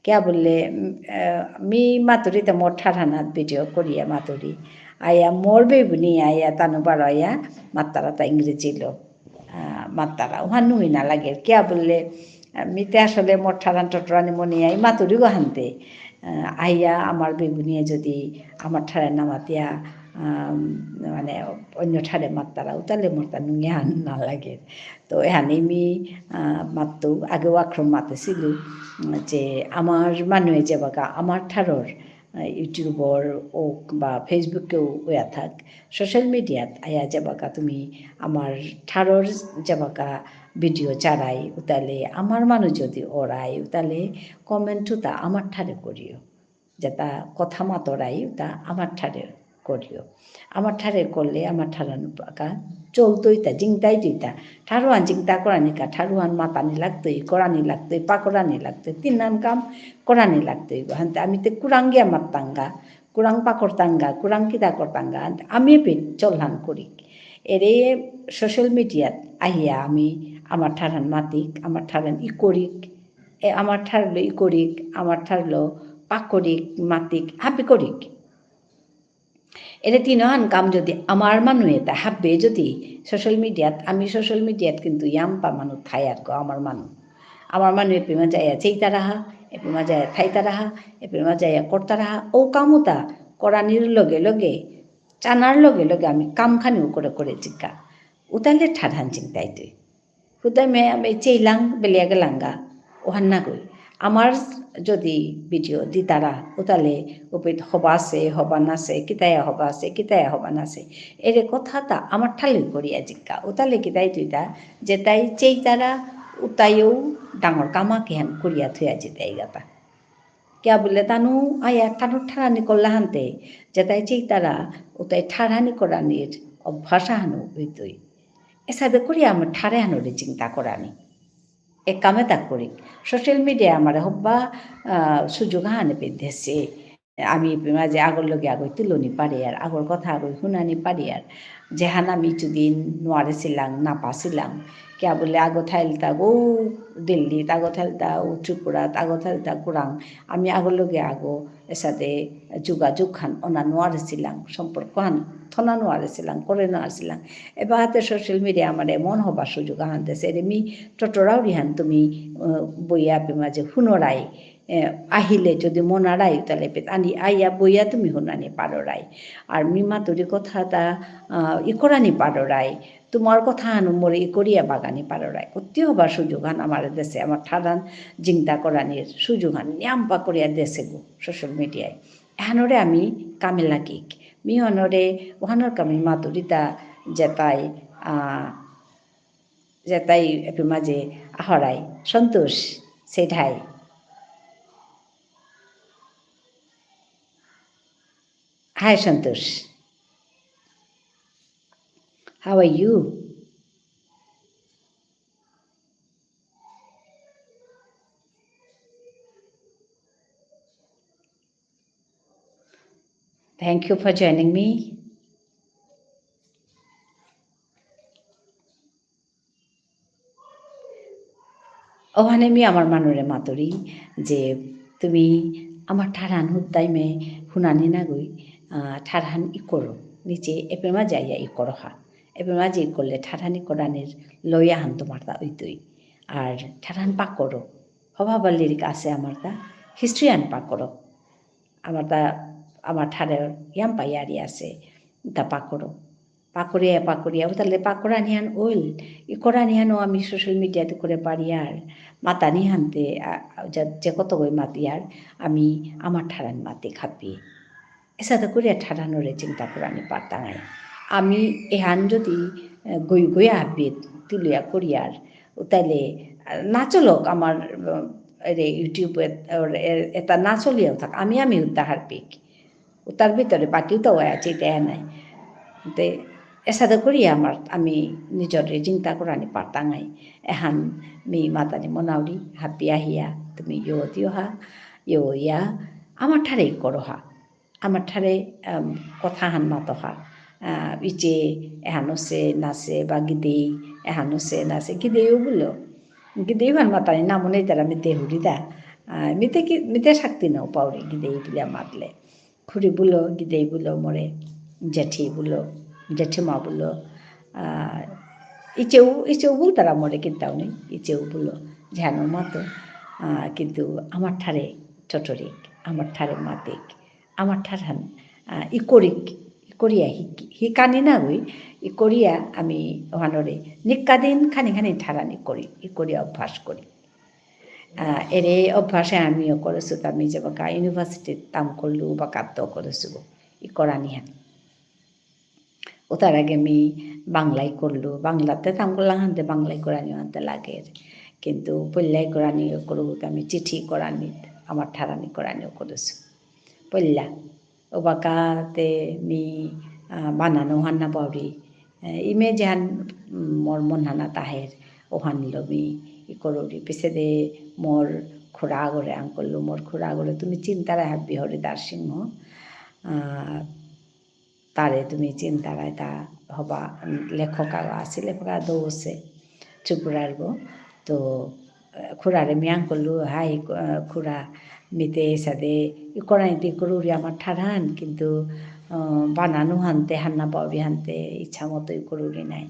কিয়া বুললে, উম, আহ, মি মাতুরি তো মোর ঠার হানাত video করিয়া মাতুরি। আইয়া মোর বেগুনি আইয়া তানু বারো আইয়া মাত্তারা তা ইংরেজি লো। আহ, মাত্তারা। ওহান নুই না লাগে। কিয়া বুললে, আহ, মিতে আসলে মোর ঠারান টটরানি মনে আই মাতুরি গো হানতে। আহ, আইয়া আমার বেগুনিয়ে যদি আমার ঠারে না মাতিয়া, আহ, মানে অন্য ঠারে মাত্তারা, উতালে মোর তা নুঙে হান না লাগে। তো এহানে মি, আহ, মাততো আগে ওয়াক্রম মাতেসিলু, উম, যে আমার মানুয়ে যে বাকা আমার ঠারর আহ, YouTubeর হোক বা Facebookএও ওয়া থাক, social mediaত আয়া যেবাকা তুমি আমার ঠারর যেবাকা video চারাই, উতালে আমার মানু যদি ওরাই, উতালে comment উতা আমার ঠারে করিও। যেতা কথা মাতরাই, উতা আমার ঠারে করিও। আমার ঠারে করলে আমার ঠারান পাকা চলতইতা, জিংতাইতইতা। ঠারহান জিংতা করানিকা, ঠারহান মাতানি লাগতই, করানি লাগতই, পাকরানি লাগতই, তিনহান কাম করানি লাগতই। হানতে আমি তে কুরাং গিয়া মাত্তাঙ্গা, কুরাং পাকরতাঙ্গা, কুরাং কিতা করতাঙ্গা, হানতে আমি পে চলহান করিক। এরে social mediaত আহিয়া আমি আমার ঠারহান মাতিক, আমার ঠারহান ই করিক, এ আমার ঠারলো ই করিক, আমার ঠারলো পাকরিক, মাতিক, হাবি করিক। এরে তিনহান কাম যদি আমার মানু এতা হাব্বে যদি social mediaত, আমি social mediaত কিন্তু ইয়াম্পা মানু থায়ার গো আমার মানু। আমার মানু এপিমা যাইয়া চেইতা রাহা, এপিমা যাইয়া থাইতা রাহা, এপিমা যাইয়া করতা রাহা, ও কামুতা করানির লগে লগে, চানার লগে লগে আমি কামখানিও করে করে জিকা। উতালে ঠারহান জিংতাইতই। হুদাই মে আমি চেইলাং বেলিয়া গেলাঙ্গা, ওহান নাগই। আমার যদি video দিতারা, উতালে উপিত হবা আছে, হবা নাছে, কিতায়া হবা আছে, কিতায়া হবা নাছে। এরে কথাতা আমার ঠারলো করিয়া জিকা। উতালে কিতাইতইতা, যেতাই চেইতারা, উতাইও ডাঙর কামা কিহান করিয়া থুয়া জিতাই গাতা। কিয়া বুলে তানু আয়া তানু ঠারানি করলা হানতে, যেতাই চেইতারা, উতাই ঠারানি করানির অভ্যাস আহানউ অইতই। এসাদে করি আমার ঠারে হানরে জিংতা করানি। এ কামে তা করিক। Social media আমারে হব্বা, আহ, সুযোগ হানে পেদেসে। আমি এপেই মাঝে আগর লগে আগই তুলনি পারিয়ার, আগর কথা আগই হুনানি পারিয়ার। যেহান আমি ইচুদিন নুয়ারেসিলাং, না পাসিলাং। কিয়া বুলে আগ থাইলতা গো দিল্লিত, আগ থাইলতা ও ত্রিপুরাত, আগ থাইলতা কুরাং। আমি আগর লগে আগ এসাদে যোগাযোগ হান অনা নুয়ারেসিলাং, সম্পর্ক হান থনা নুয়ারেসিলাং, করে নুয়ারেসিলাং। এবাকাতে social media আমারে এমন হবা সুযোগ আহান দেসে, এরে মি টটরাউরি হান তুমি, আহ, বইয়া এপেই মাঝে হুনরাই, এ, আহিলে যদি মনারাই, তাহলে পে-, আনি, আইয়া বইয়া তুমি হুনানি পাররাই। আর মি মাতুরি কথাতা, আহ, ইকরানি পাররাই। তোমার কথা হানু মোরে ইকরিয়া বাগানি পাররাই। অতি হবার সুযোগ হান আমারে দেসে, আমার ঠারহান জিংতা করানির সুযোগ হান নিয়াম্পা করিয়া দেসে গো, social media য়। এহানরে আমি কামে লাগিক। মি অহানরে, অহানর কামে মাতুরিতা যেতাই, আহ, যেতাই এপেই মাঝে আহরাই। সন্তোষ, say hi. Hi, Santosh. How are you? Thank you for joining me. অহানে মি আমার মানুরে মাতুরি যে তুমি আমার ঠারহান হুদ্দাই মে হুনানি নাগই, আহ, ঠারহান ইকরো। নিচে এপেই মাঝে আইয়া ইকরো হা। এপেই মাঝে ইকরলে ঠারহান ইকরানির লয়া হান তোমারতা অইতই। আর ঠারহান পাকরো। হবা হবা lyric আসে আমারতা। History হান পাকরো। আমারতা, আমার ঠারে ইয়াম্পা ইয়ারি আসে। তা পাকরো। পাকরিয়া, পাকরিয়া, উতালে পাকরানিহান অইল। ইকরানিহানও আমি social media ত করে পারিয়ার। মাতানিহানতে, আ, আ, যে, যে কতগই মাতিয়ার, আমি আমার ঠারহান মাতিক হাবি। এসাদে করিয়া ঠারহানরে জিংতা করানি পারতাঙাই। আমি এহান যদি, এ, গই গই হাবি তুলিয়া করিয়ার, উতালে, আ, না চলক আমার, আ, এরে YouTube এ, এ, এতা না চলিয়াও থাক। আমি, আমি উদ্ধার হারপিক। উতার ভিতরে বাকিও তো আছে, দেয় নাই। তে এসাদে করি আমার, আমি নিজরে জিংতা করানি পারতাঙাই। এহান মি মাতানি মনাউরি, হাবি আহিয়া, তুমি ইয়ো দিও হা, ইয়ো ইয়া, আমার ঠারে ইকরো হা। আমার ঠারে, আম, কথা হান মাতো হা। আহ, ইচে এহানো সে নাসে বা গিদেই, এহানো সে নাসে, গিদেইও বুলো। গিদেই হান মাতানি নামো নেই তারা মিতে হুরিদা। আহ, মিতে কি, মিতে শক্তি নাও পাউরি গিদেই বুলিয়া মাতলে। খুড়ি বুলো, গিদেই বুলো মোরে, জেঠি বুলো, জেঠিমা বুলো, আহ, ইচেউ, ইচেউ বুলতারা মোরে কিতাও নেই, ইচেউ বুলো, যেহানো মাতো, আহ, কিন্তু আমার ঠারে টটরিক, আমার ঠারে মাতিক, আমার ঠারহান, আহ, ইকরিক, ইকরিয়া হিক-, হিকানি নাগই, ইকরিয়া আমি অহানরে নিকাদিন খানি খানি ঠারহান ইকরি, ইকরিয়া অভ্যাস করি। আহ, এরে অভ্যাসে আমিও করেসু, তা আমি যেবাকা university ত কাম করলু, বাকাত্ত করেসু, ইকরানিহান। ও তার আগে আমি বাংলায় করলু, বাংলাতে কাম করলাম হানতে বাংলায় করানি হানতে লাগে। কিন্তু পল্লাই করানি করু, আমি চিঠি করানি, আমার ঠারানি করানিও করেসু। পল্লা, ওবাকাতে মি, আহ, বানানো হান না পাউরি। আহ, ইমে যেহান, উম, মোর মন হানা তাহের, ওহান লমি, ই করুরি। পিছেদে মোর খুড়া আগরে আঙকরলু, মোর খুড়া আগরে তুমি চিনতারা হাবি হরিদাস সিংহ। আহ, তারে তুমি চিনতারা, তা হবা, উম, লেখক আগ আছে, লেখক আগ দৌ আছে, ত্রিপুরার গো। তো, আহ, খুড়ারে মি আঙকরলু, হাই, আহ, খুড়া, মিতে এসাদে, ই করানিতে ই করুরি আমার ঠারহান, কিন্তু, আহ, বানানো হানতে, হান্না পাউরি হানতে, ইচ্ছা মতো ই করুরি নাই।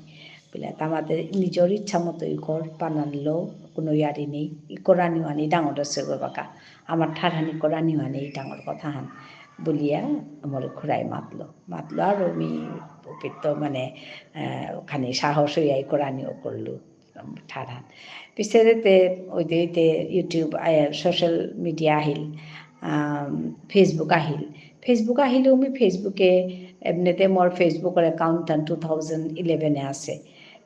বুলে, তামাতে নিজর ইচ্ছা মতো ই কর, বানানলো, কোনো ইয়ারি নেই। ই করানি হানি ডাঙর আছে গো বাকা। আমার ঠারহান ই করানি হানি ডাঙর কথা হান। বুলিয়া, মোরে খুড়াই মাতলো। মাতলো আর আমি অপিত্ত মানে, আহ, খানি সাহস হইয়া ই করানিও করলু। ঠারহান। পিছেদে তে, ওইতে, ওইতে YouTube, আহ, social media আহিল, আম, Facebook আহিল। Facebook আহিলেও মি Facebook-এ, এমনিতে মোর Facebook-র account হান two thousand eleven-এ আছে।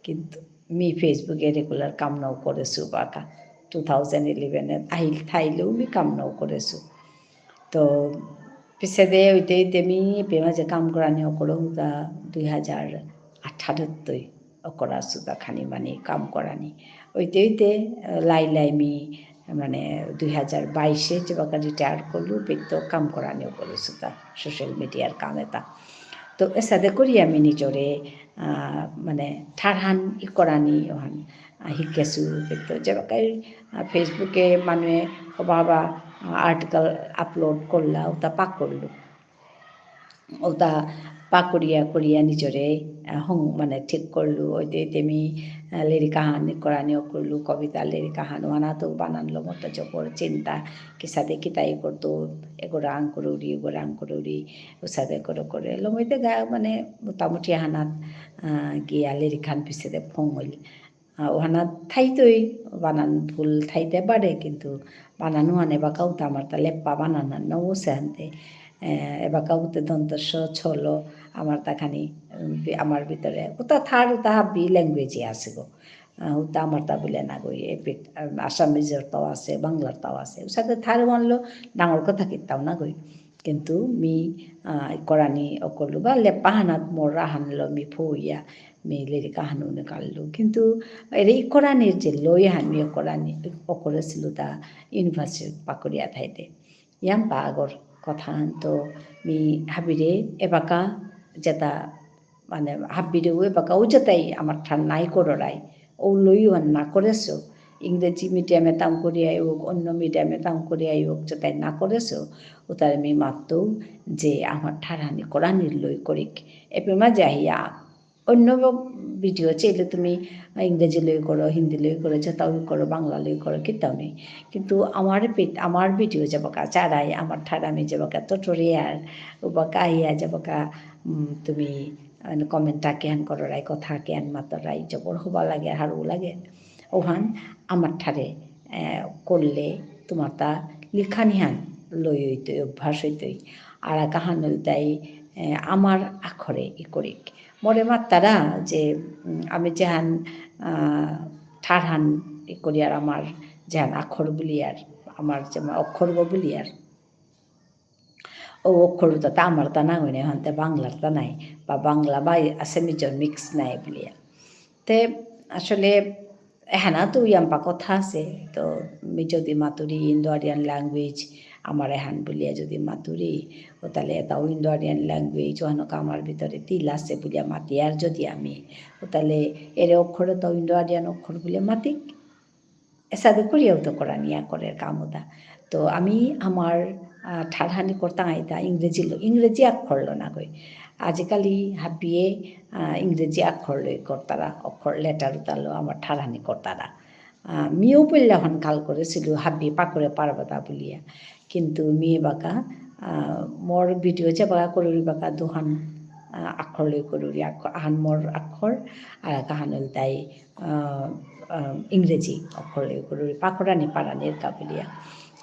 কিন্তু মি Facebook-এ regular কাম নাও করেসু বাকা। Two thousand eleven-এ আহিল থাইলেও মি কাম নাও করেসু। তো, পিছেদে ওইতে ওইতে মি এপেই মাঝে কাম করানি অকরুতা দুই হাজার আঠারোত্তই অকরাসুতা খানি মানি কাম করানি। ওইতে ওইতে, আহ, লাই লাই মি, মানে, দুই হাজার বাইশে যেবাকা retire করলু, বেত্ত কাম করানিও করলু সুতা, social mediaর কাম এতা। তো এসাদে করি আমি নিজরে, আহ, মানে, ঠারহান ই করানি ওহান, আহ, হিকেসু, বেত্ত যেবাকাই, আহ, Facebookএ মানুয়ে হবা হবা, আহ, article upload করলা, ওতা পাকরলু। ওতা পাকরিয়া করিয়া নিজরে, আহ, হং-, মানে, ঠিক করলু। ওইতে, ওইতে মি, আহ, লেরিক আহান করানিও করলু, কবিতা লেরিক আহান, ওহানাত বানানলো মোরতা জবর চিন্তা, কিসাদে কিতাই করতৌ, এগো রাং করুরি, এগো রাং করুরি, ওসাদে করে করে। লমইতে গা, মানে, মোটামুটি আহানাত, আহ, গিয়া লেরিকহান পিছেদে ফং হইল। আহ, ওহানাত থাইতই, বানান ভুল থাইতে পারে, কিন্তু বানান ওহান এবাকাও তো আমারতা লেপ্পা বানান না, নৌ সেহানতে। আহ, এবাকাও তো দন্ত্য স, ছ, ল, আমারতা খানি, উম, বি-, আমার ভিতরে। ওতা থার, ওতা হাবি languageএ আসে গো। আহ, ওতা আমারতা বুলে না গই। এপিত, আহ, Assameseর তাও আসে, বাংলার তাও আসে। ওসাদে থার ওহানলো ডাঙর কথা কিতাও না গই। কিন্তু মি, আহ, করানি অকরলু বা লেপ্পাহানাত মোর আহানলো মি ফৌয়া, মি লেরিক আহানউ নিকাললু। কিন্তু এরে ই করানির যে লইহান মি অকরানি, অকরেসিলু তা university পাকরিয়া থাইতে। ইয়াম্পা আগর কথাহান তো মি হাবিরে এবাকা যেতা মানে, হাবিরেউ এবাকাউ যেতাই আমার ঠার নাই কররাই। ও লইও আর না করেসো। ইংরেজি mediumএ তাম করিয়াই হোক, অন্য mediumএ তাম করিয়াই হোক, যেতাই না করেসো। ওতারে মি মাততৌ যে আমার ঠারহানি করানির লই করিক। এপেই মাঝে আহিয়া অন্য video চেইলে তুমি ইংরেজি লই করো, হিন্দি লই করো, যেতাউ করো, বাংলা লই করো, কিতাউ নেই। কিন্তু আমার পে-, আমার video যেবাকা চারাই, আমার ঠারহানি যেবাকা tutorial, উবাকা আহিয়া যেবাকা, উম, তুমি মানে, comment আকেহান কররাই, কথা আকেহান মাতরাই, জবর হবা লাগে, হারৌ লাগে। ওহান আমার ঠারে, এ, করলে তোমারতা লিখানিহান লই হইতই, অভ্যাস হইতই। আর আকাহান হইলতাই, এ, আমার আখরে ই করিক। মোরে মাত্তারা যে, উম, আমি যেহান, আহ, ঠারহান ই করিয়ার আমার যেহান আখর বুলিয়ার, আমার যেমন অক্ষরগ বুলিয়ার, ও অক্ষরতা তা আমারতা না হইনে, হন্তে বাংলারতা নাই, বা বাংলা বা Assamese mix নাই বুলিয়া। তে আসলে এহানাত ইয়াম্পা কথা আসে, তো মি যদি মাতুরি Indo-Aryan language, আমার এহান বুলিয়া যদি মাতুরি, ও তাহলে এতাও Indo-Aryan language, ওহানক আমার ভিতরে তিল আসে বুলিয়া মাতিয়ার যদি আমি, ও তাহলে এরে অক্ষরতাও Indo-Aryan অক্ষর বুলিয়া মাতিক। এসাদে করিয়াউ তো করানিয়া করের কাম ওতা। তো আমি আমার, আহ, ঠারহানি করতাঙাইতা ইংরেজিলো, ইংরেজি আক্ষরলো না গই। আজিকালি হাবিয়ে, আহ, ইংরেজি আক্ষরলো করতারা, অক্ষর letter উতালো আমার ঠারহানি করতারা। আহ, মিও পইলা হন কাল করেসিলু, হাবি পাকরে পারবাতা বুলিয়া। কিন্তু মি এবাকা, আহ, মোর video যেবাকা করুরি বাকা দুহান, আহ, আক্ষর লই করুরি, আক্ষর, আহান মোর আক্ষর, আর আহান হইলতাই, আহ, আহ, ইংরেজি অক্ষর লই করুরি, পাকরানি পারানির কা বুলিয়া।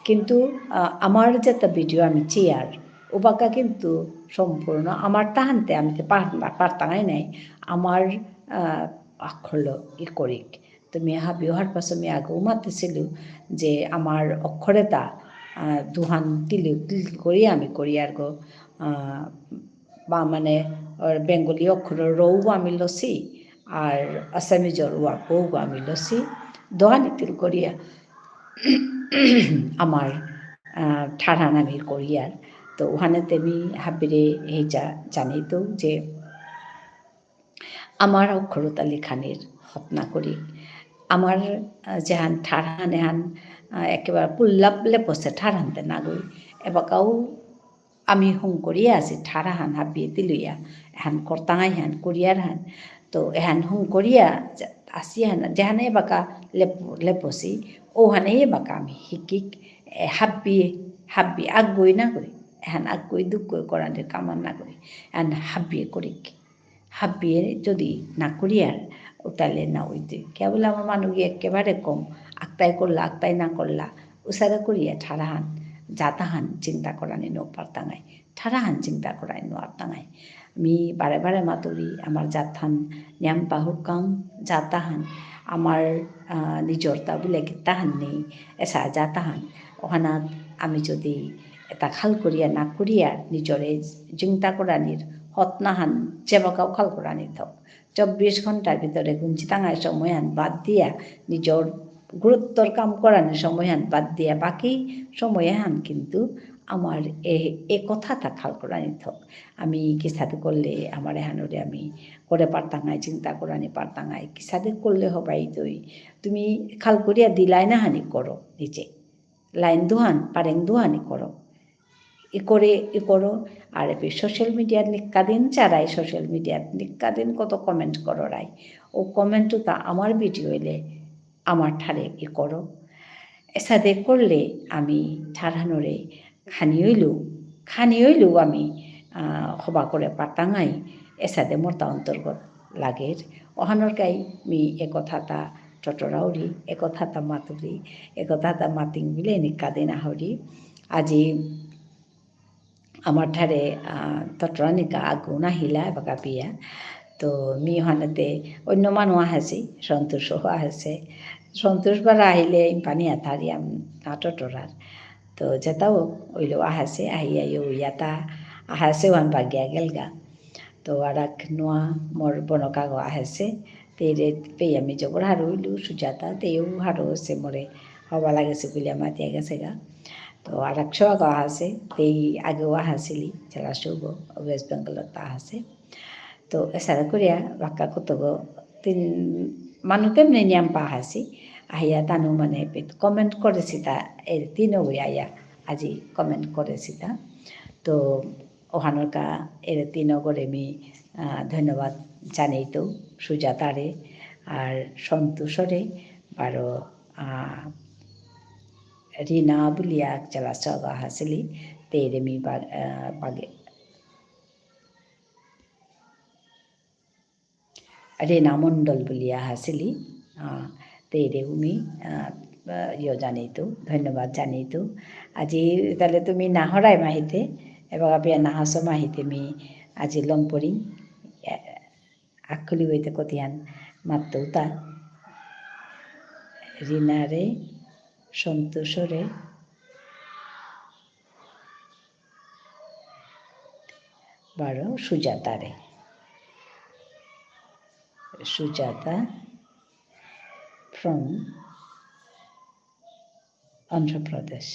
কিন্তু, আহ, আমার যেতা video আমি চেয়ার, ওবাকা কিন্তু সম্পূর্ণ আমার তাহান্তে আমি তে পার-, পারতাঙাই নাই, আমার, আহ, আক্ষর লো ই করিক। তো মি হাবি অহার পাছত মি আগেউ মাতেসিলু যে আমার অক্ষর এতা, আহ, দুহান তিল, তিল করি আমি করিয়ার গো, আহ, বা মানে, ওর Bengali অক্ষরর রৌগ আমি লসি, আর Assamese র ওয়াগগ আমি লসি, দুহানি তিল করিয়া আমার, আহ, ঠারহান আমি করিয়ার। তো ওহানে তে মি হাবিরে হেইচা জানিতৌ যে আমার অক্ষরতা লিখানির হতনা করি। আমার, আহ, যেহান ঠারহান এহান, আহ, একেবারে পুল্লাপ লেপসে ঠারহানতে নাগই। এবাকাউ আমি হুম করিয়া আসি ঠারহান হাবিয়ে তিলুইয়া, এহান করতাঙাই হান, করিয়ার হান। তো এহান হুম করিয়া যা-, আসি হান, যেহানে এবাকা লেপ-, লেপসি, ওহানে এবাকা আমি হিকিক, এ, হাবি, হাবি আগই নাগই, এহান আগই দুগই করানির কামান নাগই, এহান হাবিয়ে করিক। হাবিয়ে যদি না করিয়ার, উতালে না উইতে। কেবল আমার মানুগি একেবারে কম, আকতাই করলা, আকতাই না করলা, উসারে করিয়া ঠারহান, জাতহান চিন্তা করানি নো পারতাঙাই, ঠারহান চিন্তা করানি নো পারতাঙাই। মি বারে বারে মাতুরি, আমার জাতহান নিয়াম পাহুকাং, জাতহান, আমার, আহ, নিজরতা বুলে কিতাহান নেই, এসা জাতহান। ওহানাত আমি যদি এতা খাল করিয়া না করিয়া নিজরে চিন্তা করানির অতনাহান যেবাকাও খাল করানি থক। চব্বিশ ঘন্টার ভিতরে গুঞ্জি তাঙাই সময়হান বাদ দিয়া, নিজর গুরুত্বর কাম করানি সময়হান বাদ দিয়া, বাকি সময়হান কিন্তু আমার এ, এ কথাটা খাল করানি থক। আমি কিসাদে করলে আমার এহানরে আমি করে পারতাঙাই, চিন্তা করানি পারতাঙাই, কিসাদে করলে হবাই তৈ। তুমি খাল করিয়া দিলাই না হানি করো নিজে। লাইন দুহান, পারেং দুহানি করো। ই করে, ই করো। আর এপে social media নিকাদিন চারাই, social media নিকাদিন কত comment কররাই। ও comment উতা আমার video এলে আমার ঠারে ই করো। এসাদে করলে আমি ঠারহানরে খানি হইলেও, খানি হইলেও আমি, আহ, হবা করে পারতাঙাই। এসাদে মোরতা অন্তর্গত লাগের। অহানর কাই মি এ কথাতা টটরাউরি, এ কথাতা মাতুরি, এ কথাতা মাতিং বুলে নিকাদিন আহরি। আজি আমার ঠারে, আহ, টটরানিকা আগুন আহিলা এবাকা পিয়া। তো মি হানাতে অন্য মানু আহেসি, সন্তোষও আহেসে। সন্তোষ বারো আহিলে ইম্পানি আথারি আম না টটরার। তো যেতাও অইলেও আহেসে, আহিয়া ইয়ো ইয়াতা আহেসে ওহান বাগিয়া গেলগা। তো আরাক নুয়া মোর বনকাগো আহেসে, তেইরে পেয়া মি জবর হারৌ ইলু, সুজাতা, তেও হারৌ আসে মোরে, হবা লাগেসে বুলিয়া মাতিয়া গেসেগা। তো আরাক সৌগো আহেসে, তেই আগেও আহেসিলি, জেলা সৌগো, West Bengal তা আহেসে। তো এসাদে করিয়া বাক্কা কতগো তিন মানু তেমনি নিয়াম পা আহেসি, আহিয়া তানু মানে পেত comment করেসিতা, এ তিনগো আয়া, আজি comment করেসিতা। তো অহানকা এরে তিনগরে মি, আহ, ধন্যবাদ জানাইতৌ, সুজাতারে, আর সন্তোষরে, বারো, আহ, রিনা বুলিয়া জেলা সৌগো আহেসিলি, তেইরে মি বা-, আহ, বাগে, রিনা মণ্ডল বুলিয়া আহেসিলি, আহ, তেইরেও মি, আহ, আহ, ইয়ো জানাইতৌ, ধন্যবাদ জানাইতৌ। আজি তাহলে তুমি নাহরাই মাহিতে, এবাকা পিয়া নাহাসো মাহিতে মি আজি লমপরিং, আহ, আকুলি হইতে কতিয়ান মাততৌতা। রিনারে, সন্তোষরে, বারো সুজাতারে। সুজাতা from অন্ধ্রপ্রদেশ।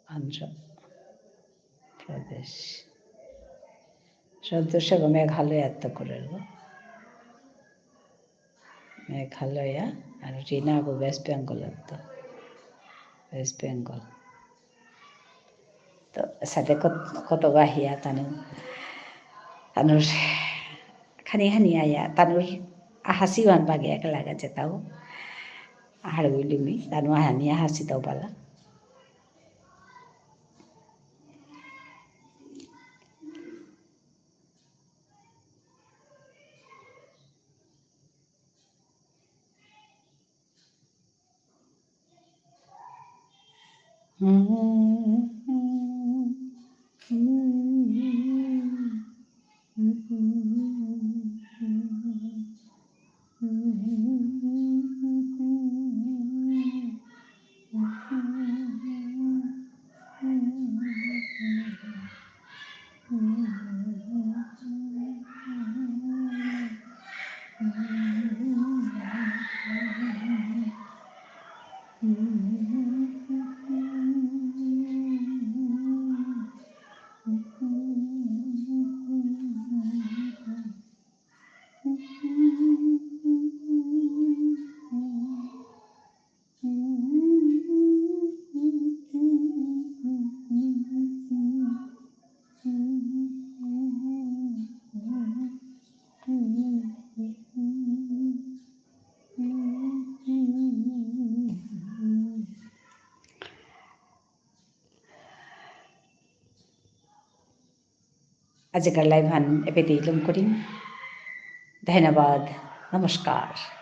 অন্ধ্রপ্রদেশ। সন্তোষগো মেঘালয়াত্ত করের গো। মেঘালয়া, আর রিনাগো West Bengal তো। West Bengal। তো সাথে কত, কতগো আহিয়া তানু, তানুর খানি খানি আয়া, তানুর আহাসি ওহান বাগে এক লাগা যেতাও। আহার উইলুমি, তানু আহানি আহাসি তাও বালা। আজিকার live হান এপেইতে লম করিম। ধন্যবাদ। নমস্কার।